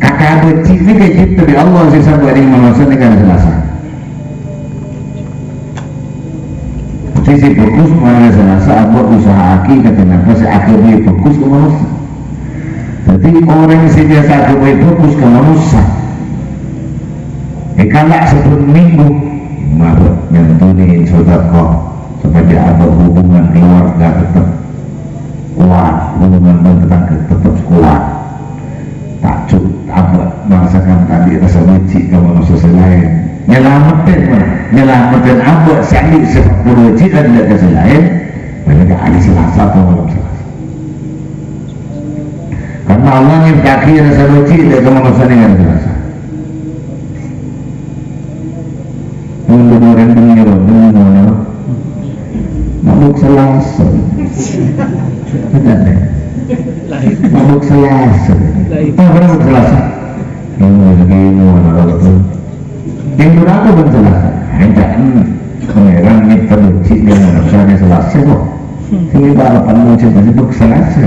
Kaka bâji' nèka ècèpta bi' Allah sè sabâ' nèng manossa nèka arè Selasa. Sè, sè bhâghus mon arè Selasa abâ' usaha'aghi kadhi napa sè aghâbây bhâghus ka manossa. Dhâddhi orèng sè biyasa aghâbây bhâghus ka manossa, èkala' sabbhân minggu, mabâ' nyantunè sodaqah, sopajâ abâ' hubungan keluarga tetep kowat, hubungan bân tatangghâ tetep kowat. Ta' ju' abâ' marasakan tadâ' rassa bâji' ka manossa sè laèn. Nyalameddhin, nyalameddhin abâ' sè andi' sèfat kabâji'an dâ' ka sè laèn, panèka arè Selasa ato malem Selasa. Karna Allah nyèpta'aghi rassa bâji' dâ' ka manossa nèng arè Selasa. Mun bâdâ orèng bânnè rowa, bânnè ngono. Mabuk Selasa. Bâdâ, deh. Mabuk Selasa. Apa mabuk Selasa? Ngono lagi ngono lho. Yang berapa bân Selasa? Enggak. Pangeran nyèpta bâji' nèng arè Selasa kok. Ini balapan mau coba mabuk Selasa.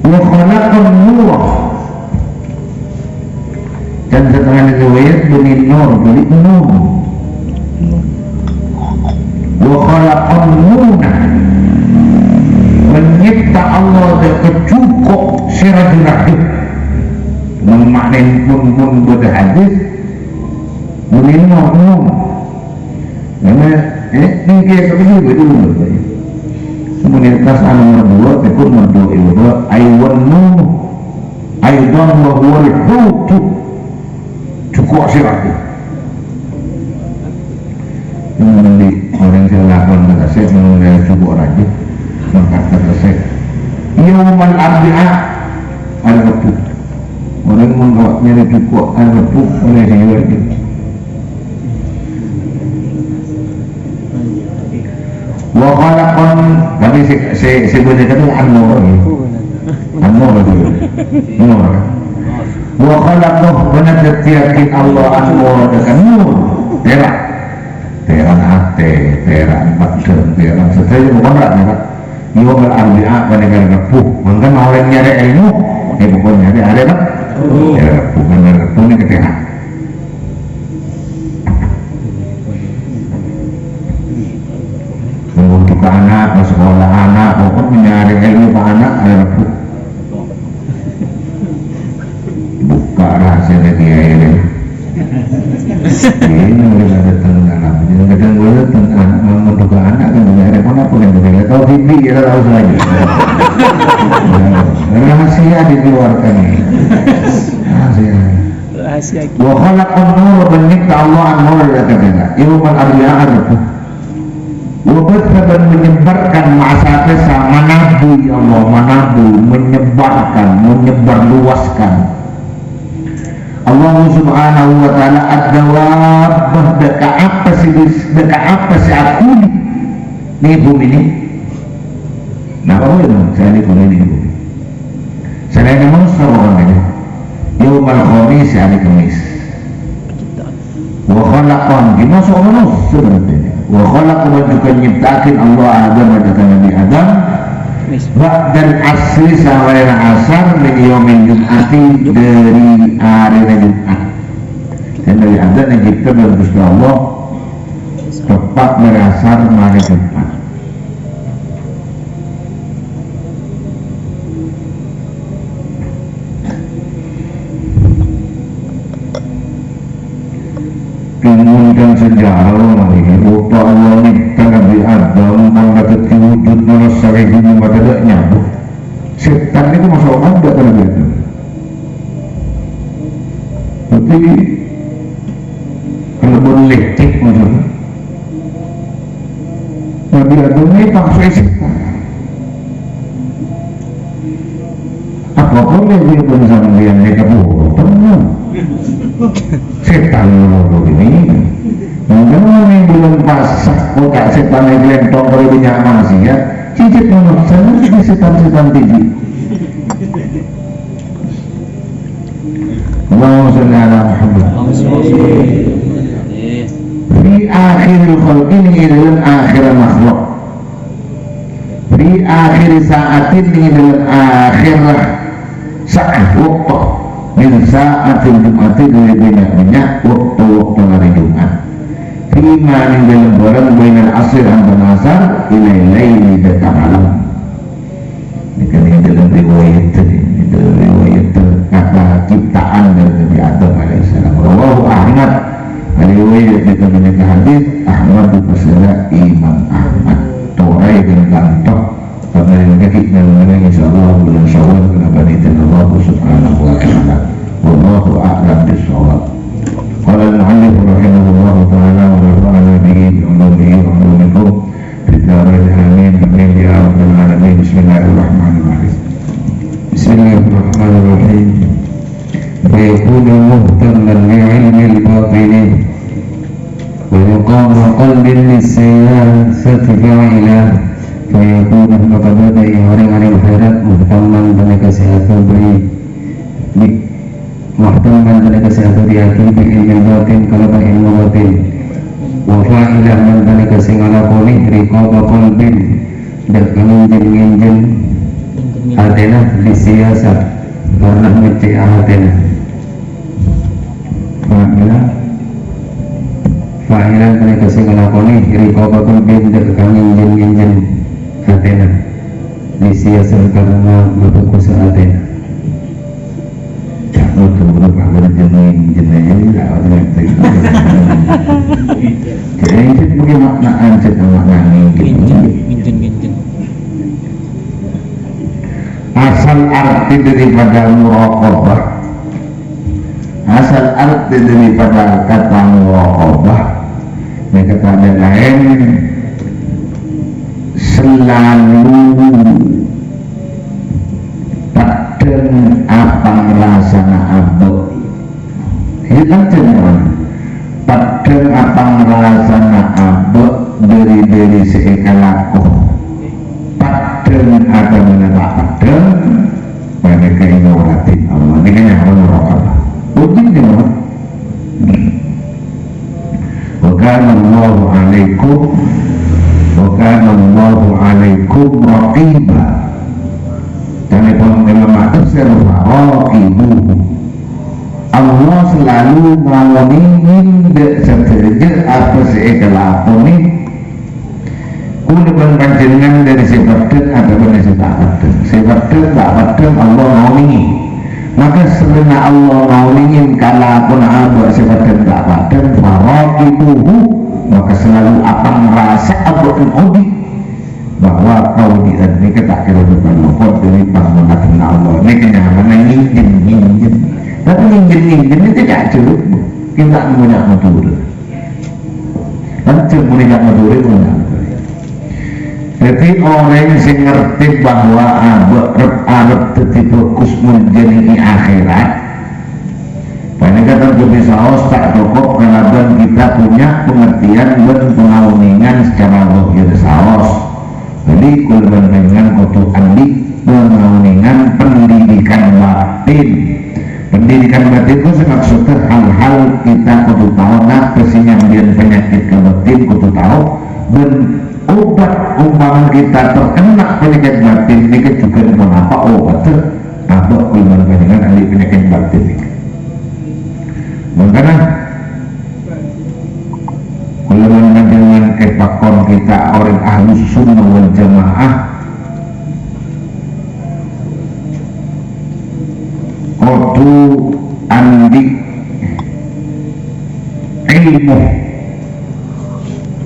Wa khalaqan nur. Dan setengah riwayat bânnè nur, bânnè nur. Wa khalaqan nuna. Bân nyèpta Allah dâ' ka jhuko' sè rajâ-rajâ. Mon ma'nana pon-pon bâdâ hadis, bânnè nur, nur. Karena, eh, nèng kèya kabâjâ bâdâ nomor dua. Kemudian pas nomor dua, tekun nomor dua, ibu dua, aiwan nur. Aidan wa huwal hutu. Jhuko' sè rajâ. Neng andi' orèng sè lakon ka tasè', neng jhuko' rajâ. Mangkat ka tasè'. Yaumal Arbi'a. Arè Rebbhu. Orèng mon kawat nyarè jhuko' arè Rebbhu, orèng sè rajâ. Wa khalaqan, tapè sè, sè, sè bâdâ kata An-Nur, ya. An-Nur itu. Nur. Wa khalaqa, bân dhâddhiyaghi Allah an-nur, dhâddhi nur. Pèra'. Pèra' atè, pèra' padhâm, pèra' sadhâjâ, pokokna pèra'. Yaumal Arbi'a, panèka arè Rebbhu. Mangkana orèng nyarè èlmo, è, pokokna nyarè arè Reb-, arè Rebbhu, kan arè Rebbhu nèka pèra'. Ngondughâ ana', maskola ana', pokokna nyarè èlmo ka ana', arè Rebbhu. Bukka' rahasiana kiyaè rè. Iyâ, ngghi, dâteng ana'. Kadhâng bâdâ ana' ngondughâ ana' kan, bâdâ rèpot apa kan, bâdâ tau bibi, ya, tau saja. Rahasia dikeluarkan ini. Rahasia. Rahasia. Wa khalaqan nur, bân nyèpta Allah an-nur, dhâri pèra'. Yaumal Arbi'a, Rebbhu. Wa batsa, bân menyebarkan, ma'asapèsa, manabu, ya Allah, manabu, menyebarkan, menyebarluaskan. Allah Subhanahu wa Ta'ala ad-dawab, dhâ-, ka apa sè bis-, dhâ-, ka apa sè aghuli neng bhumè nè. Napa bhâi, sè aghuli neng bhumè? Salaènna manossa, pokokna. Yaumal Khamis, arè Kemmès. Wa khalaqan, dimasu'aghi manossa berarti. Wa khalaqa, bân jhughân nyèpta'aghi Allah Adam, dhâ-, ka Nabbhi Adam, ba'dal asri, samarèna asar, min yaumil jum'ati, dhâri arèna Jum'at. Dhâddhi Nabbhi Adam ècèpta bân Ghustè Allah teppa' marè asar, marè Jum'at. Kèng mon kan sejarah, mari, bâkto Allah nyèpta Nabbhi Adam, angka dhâddhi wujud manossa rèng ghâllu matè tadâ' nyabut. Sètan nèko maso' tadâ' ka Nabbhi Adam. Dhâddhi, kalabân lècèk maksudnya. Nabbhi Adam nèko èpaksoè sètan. Apa polè iyâ bân sampèyan nèka bhunten? Sètan ngono ini. Mangkana mon è bulân pasa, kok sètan è glènthong kalè bânnya' ma'siyat, cicit ngono, sanèka sètan-sètan dhibi'. Allahumma shalli ala Muhammad. Fi akhiril khalqi, neng è dâlem akhèrra makhluk. Fi akhiri sa'atin, neng è dâlem akhèrra sa'at, bâkto. Min sa'atil jum'ati, dhâri bânnya'-bânnya' bâkto-bâkto arè Jum'at. Fima, neng dâlem bârâng, bainal asri, antara asar, ilail laili, dhâ' ka malem. Nèka neng dâlem riwayat, neng dâlem riwayat kata ciptaan dâri Nabbhi Adam alaihissalam. Rawahu Ahmad. Riwayat nèka, nèka hadis Ahmad, pasèra Imam Ahmad. Torè ghân kanto. Karena nèka ghi' neng-enneng, insyaallah, bulân Syawal, karena panètèna Allah Subhanahu wa Ta'ala. Wallahu a'lam bishawab. Qala al-mu'allif rahimahullahu ta'ala wa nafa'ana bihi bi ulumihi wa ulumikum fid darain, amin, amin, ya rabbal alamin. Bismillahirrahmanirrahim. Bismillahirrahmanirrahim. Fayakunu muhtamman bi ilmil batini wa iqama qalbin lissiyasati fa'ila. Fayakunu, maka bâdâ è orèng-orèng akhirat, muhtamman, panèka sè aghâbây bi Muhtamman, panèka sè aghâbâyyaghi bi ilmil batin, kalabân èlmo batin. Wa fa'ilan, bân panèka sè ngalakonè riqaba qalbin, dhâ' ka ngènjhân-ngènjhân atèna, lissiyasati, karna mèccè'a atèna. Fa'ila, fa'ilan, panèka sè ngalakonè riqaba qalbin, dhâ' ka ngènjhân-ngènjhân atèna, lissiyasati, karna mabhâghus atèna. Ca'na ghuru, Pak, ghuru jeneng, jeneng, ya, ya, ya. Jadi, itu mungkin makna anjir, makna ini, gitu. Nginjen, nginjen, nginjen. Asal arti daripada muraqabah, asal arti daripada kata muraqabah, ini kata lain, selalu Paḍḍhâng apangrasana abâ'. Iyâ, paḍḍhâng, ya. Paḍḍhâng apangrasana abâ' ḍâri-ḍâri sè èkalako. Paḍḍhâng atabâna ta' paḍḍhâng, panèka ènyoradhi Allah. Nèka nyamana muraqabah. Wa kana Allahu 'alaikum raqiba. Ca'èpon Imam Ma'thur sè raqibuhu. Allah selalu ngonèngè dâ' sadhâjâ apa sè èkalakonè kaulâ bân panjhennengngan, dâri sè peddhâng otabâ sè ta' peddhâng. Sè peddhâng ta' peddhâng Allah ngonèngè. Maka, sabellunna Allah ngonèngè kalakonna abâ' sè peddhâng ta' peddhâng, faraqibuhu, maka selalu apangrasa abâ' ngodhi bahwa kaodi'ân nèka ta' kèra bhâkal lopot dâri pangaterrâ Allah. Nèka nyamana ngènjhân-ngènjhân. Tapè ngènjhân-ngènjhân nèka ta' jhâ', kita punya motor. Lanjut muni ka Madhurâ, muni ka Madhurâ. Dhâddhi, orèng sè ngartè bahwa abâ' rep-arep dhâddhi bhâghus mon jhâ' nèng è akhèrat, panèka tanto bisaos ta' cokop kalabân kita punya pengertian bân pangonèngan secara zahir saos. Jadi, kaulâ bân panjhennengngan kodhu andi' pangonèngan pendidikan batin. Pendidikan batin itu sè maksudnya hal-hal kita kodhu tao, napa sè nyambiyân panyakèt ka batin kodhu tao, bân obat ompama kita terkena panyakèt batin nèka jhughân ponapa obatta, abâ' kaulâ bân panjhennengngan andi' panyakèt batin nèka. Mangkana, kaulâ bân panjhennengngan èpakon kita orèng Ahlus Sunnah wal Jamaah kodhu andi' èlmo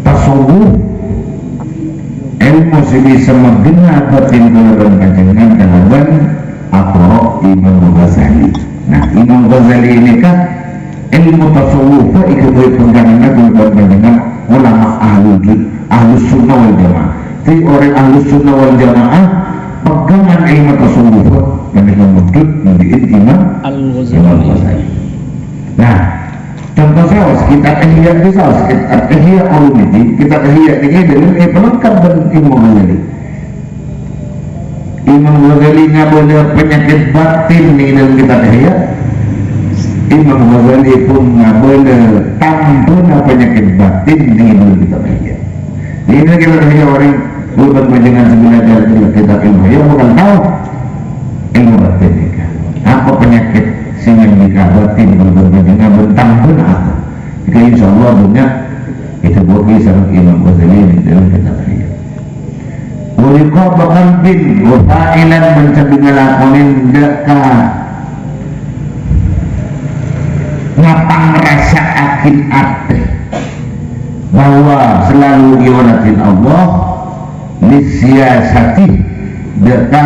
tasawuf, èlmo sè bisa maghenna batin kaulâ bân panjhennengngan kalabân atoro' Imam Ghazali. Nah, Imam Ghazali nèka èlmo tasawuf èghâbây pegganganna kaulâ bân panjhennengngan ulama ahlul ju-, ahlus sunnah wal jamaah. Dhâddhi orèng ahlus sunnah wal jamaah pegangan èlmo tasawuf panèka mondhut nèng Imam Al-Ghazali. Imam Ghazali. Nah, conto saos, kitab Ihya nèka saos, kitab Ihya Ulumuddin, kitab Ihya nèka dâlem èpalengkap bân Imam Ghazali. Imam Ghazali ngabâlâ panyakèt batin nèng dâlem kitab Ihya. Imam Ghazali pon ngabâlâ tambâna panyakèt batin nèng dâlem kitab Ihya. Dâri kitab Ihya orèng, kaulâ bân panjhennengngan sè bâlâjhâr dâri kitab Ihya bhâkal tao èlmo batin nèka. Apa panyakèt sè nyambi ka batin kaulâ bân panjhennengngan bân tambâna apa? Nèka insyaallah bânnya' èdhâbuwaghi sareng Imam Ghazali nèng dâlem kitab Ihya. Wa riqabi qalbin wa fa'ilan, bân sambi ngalakonè dâ' ka ngapangrasa'aghi atè bahwa selalu èolatè Allah, lissiyasati, dâ' ka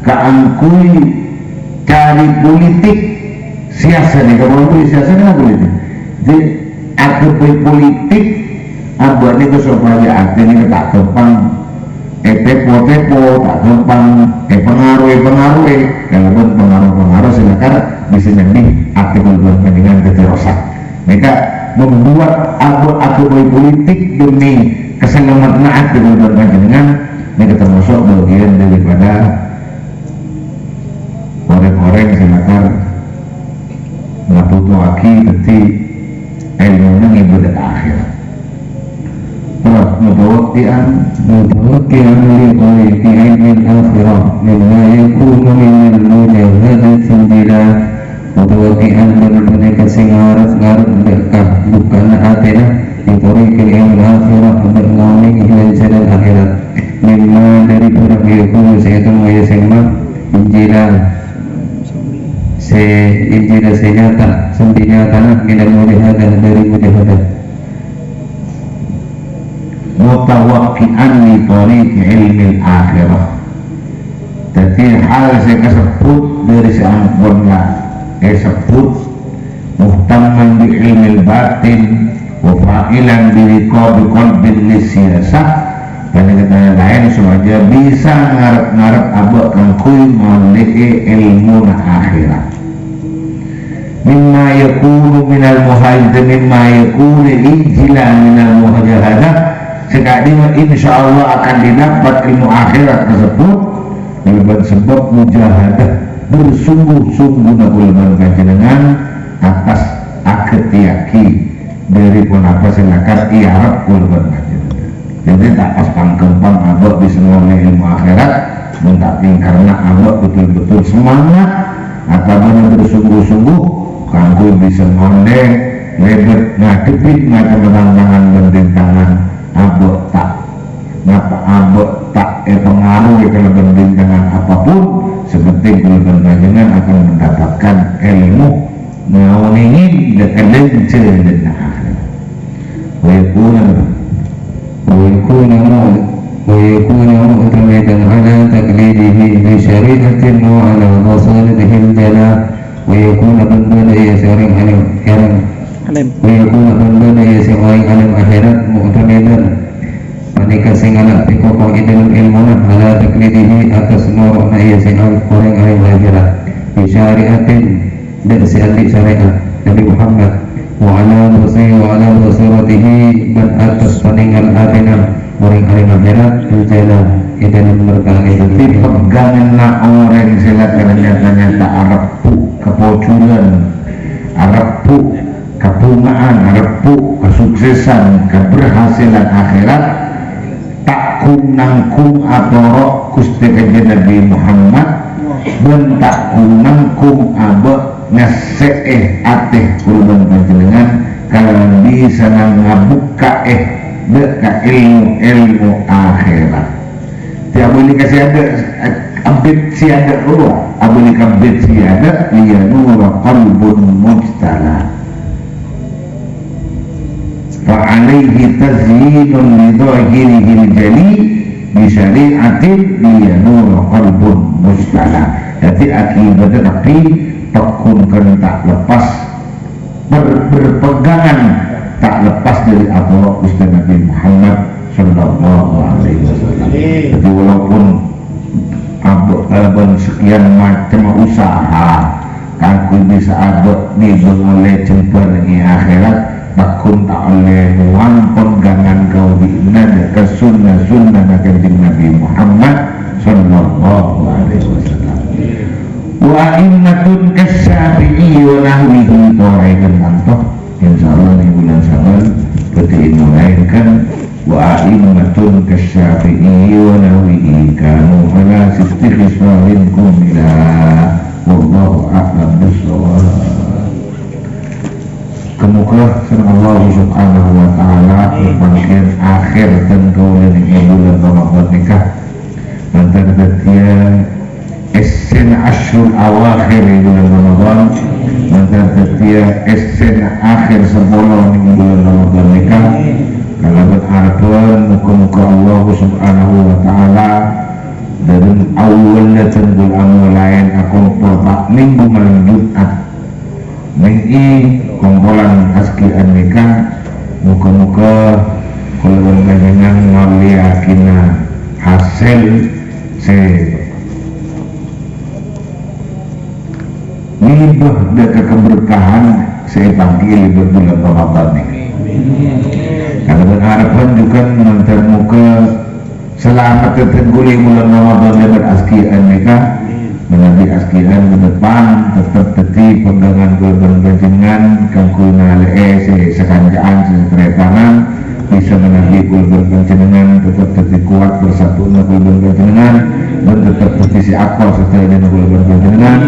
kaangghuy carè politik, siyasat nèka, kaangghuy siyasat nèka politik. Dhâddhi, aghâbây politik, abâ' nèka sopajâ atè nèka ta' ghâmpang ètepo-tepo, ta' ghâmpang èpangaroè-pangaroè kalabân pangaroh-pangaroh sè lakar bisa nyambi atè kaulâ bân panjhennengngan dhâddhi rosak. Nèka membuat abâ' aghâbây politik demi kasalameddhânna atè kaulâ bân panjhennengngan, nèka tamaso' bagian daripada orèng-orèng sè lakar ngabhutoaghi dhâddhi èlmona ngibâdâ ka akhèrat. Terros, mutawakki'an. Mutawakki'an li tariqi ilmil akhirah, mimma yakunu minal mujahadati bila. Mutawakki'an bân panèka sè ngarep-ngarep dâ' ka bukkana atèna, li tariqil ilmil akhirah, dâ' ngonèng lan jhâlân akhèrat. Mimma dâri bhârâng yakunu sè ètemmo ya sè ma-, injila sè injila sè nyata, sambi nyatana minal mujahadah dâri mujahadah. Mutawakki'an li tariqi ilmil akhirah. Dhâddhi hal sè kasebbhut dâri sè ampon la èsebbhut, muhtamman bi ilmil batin, wa fa'ilan bi riqabi qalbin lissiyasah, panèka laèn sopajâ bisa ngarep-ngarep abâ' kaangghuy ngollè'è èlmona akhèrat. Mimma yakunu minal muhajjah, mimma yakunu injila minal mujahadah, sè ka'dimma insyaallah akan didapat ilmu akhèrat kasebbhut, kalabân sabâb mujahadah, bersungguh-sungguhna kaulâ bân panjhennengngan atas aghâtèyaghi Dhâri ponapa sè lakar èarep kaulâ bân panjhennengngan. Dhâddhi ta' pas pang-ghâmpang abâ' bisa ngaollè èlmo akhèrat, mon ta' kèng karna abâ' betul-betul semangat otabâna bersungguh-sungguh kaangghuy bisa ngaollè lèbât ngadhebbhi macem tantangan bân rintangan, abâ' ta' napa abâ' ta' èpangaroè kalabân rintangan apapun, sè pentèng kaulâ bân panjhennengngan akan mendapatkan èlmo ngaonèngè dhâ-, dhâlânna akhèrat. Wa yakuna, wa yakuna mu-, wa yakuna mu'tamidan ala taqlidihi bi syari'atin wa ala basairihil jala, wa yakuna bân bâdâ iyâ sè orèng alim, orèng, alim. Wa yakuna bân bâdâ iyâ sè orèng alim akhèrat mu'tamidan. Panèka sè ngala' pèkokok è dâlem èlmona, ala taqlidihi, attas noro'na iyâ sè al-, orèng alim akhèrat. Bi syari'atin, dhâ' sè andi' syariat Nabi Muhammad, wa ala basai-, wa ala basiratihi, bân attas panèngal atèna orèng alim akhèrat, al-jala, è dâlem merta'an. Dhâddhi, peganganna orèng sè la nyata-nyata arebbhu' kapojhulân, arebbhu' kabhunga'an, arebbhu' kasuksesan, kaberhasilan akhèrat, ta' ghun-nangghung atoro' Ghustè Kanjeng Nabi Muhammad, bân ta' ghun-nangghung abâ' ngessè'è atè kaulâ bân panjhennengngan kalabân bisa ngabukka'è dhâ' ka èlmo-èlmo akhèrat. Dhâddhi abâli ka sè adâ', abit sè adâ' rowa, abâli ka abit sè adâ', liyanura qalbun mujtala. Fa alaihi tazyinun li dhahirihil jali bi syari'atin liyanura qalbun mujtala. Dhâddhi akibatta kabbhi pagghun kèng ta' lepas ber-, berpegangan ta' lepas dhâri atoro' Ghustè Nabi Muhammad sallallahu alaihi wasallam. Dhâddhi walaupun abâ' kalabân sekian macem usaha kaangghuy bisa abâ' ngèbâ ollè jembhâr è akhèrat, pagghun ta' ollè ngowan pegangan kaodi'na dhâ' ka sunnah-sunnahna Kanjeng Nabi Muhammad sallallahu alaihi wasallam. Wa a'immatun kas-Syafi'i wa nahwihi, torè kèng tanto. Insyaallah neng bulân Sa'ban bhâdhi èmolaè kèng, wa a'immatun kas-Syafi'i wa nahwihi kanu ala sitti khisalin kumila. Wallahu a'lam bissawab. Moghâ-moghâ sareng Allah Subhanahu wa Ta'ala, pangghiyân akhèr dân kaulâ neng bulân Ramadan nèka, mandhâr dhâddhiyâ essèna asyhur awakhir è bulân Ramadan, mandhâr dhâddhiyâ essèna akhèr sapolo neng bulân Ramadan nèka, kalabân arebbhân moghâ-moghâ Allah Subhanahu wa Ta'ala dâlem awwal dâteng bulân amolaèn akompol ta' minggu malem Jum'at. Nèng è kompolan kasakèyan nèka, moghâ-moghâ kaulâ bân panjhennengngan ngaollèyaghina hasèl sè ngibâ dhâ' ka kaberkahan sè èpangghi è bulân Ramadan nèka. Kalabân arebbhân jhughân mandhâr moghâ salamet dhâteng ghulâ bulân Ramadan lèbât kasakèyan nèka. Manabi kasakèyan ke depan tetep dhâddhi pegangan kaulâ bân panjhennengngan kaangghuy nalè'è sè sakanca'an, sè sataretanan, bisa manabi kaulâ bân panjhennengngan tetep dhâddhi kowat persatuanna kaulâ bân panjhennengngan, bân tetep dhâddhi sè akor sadhâjâna kaulâ bân panjhennengngan,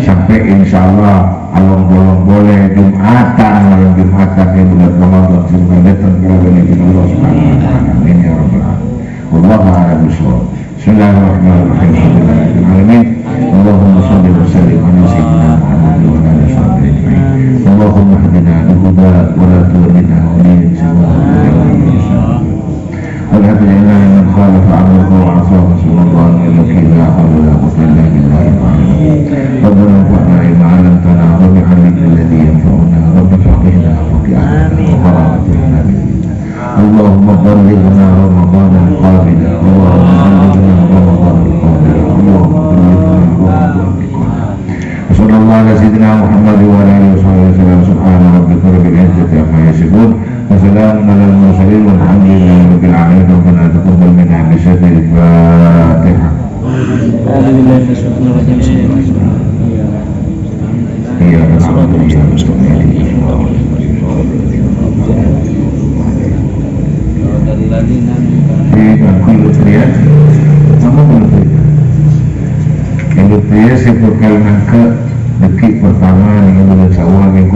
sampè' insyaallah along-polong polè Jum'atan, malem Jum'atan è bulân Ramadan sè bhâkal dâteng kalabân izin Allah Subhanahu wa Ta'ala. Amin ya rabbal alamin. Wallahu a'lam bissawab. Bismillahirrahmanirrahim. Alhamdulillahirabbil alamin. Allahumma shalli wa sallim ala sayyidina Muhammadin wa ala alihi wa sahbihi ajma'in. Allahumma hdina bi hudaka wa la tuwallina waliyan siwaka. Wa la tuj'alna mimman khalafa amraka wa 'asaka, subhanallah, wa bihamdihi, la hawla wa la quwwata illa billahil aliyyil azim. Rabbana anfa'na bima 'allamtana wa 'allimna alladhi yanfa'una. Rabbi faqihna wa faqih ahlana wa qarabati lana. Allahumma ballighna Ramadhanal qabil. Allahumma ballighna Ramadhanal qabil. Allahumma ballighna Ramadhanal qabil. Wa sallallahu ala sayyidina Muhammad wa ala alihi wa sahbihi wa sallam. Subhana rabbika rabbil izzati amma yasifun. Wa salamun alal mursalin walhamdulillahi rabbil alamin. Rabbana taqabbal minna bi sirril Fatihah. A'udzu billahi minasyaitonir rajim. Bismillahirrahmanirrahim. Iyyaka na'budu wa iyyaka nasta'in. Èkaangghuy Lutria, sama Lutria. Lutria sè bhâkal ngangghuy dâggi' partama nèng bulan Syawal nèng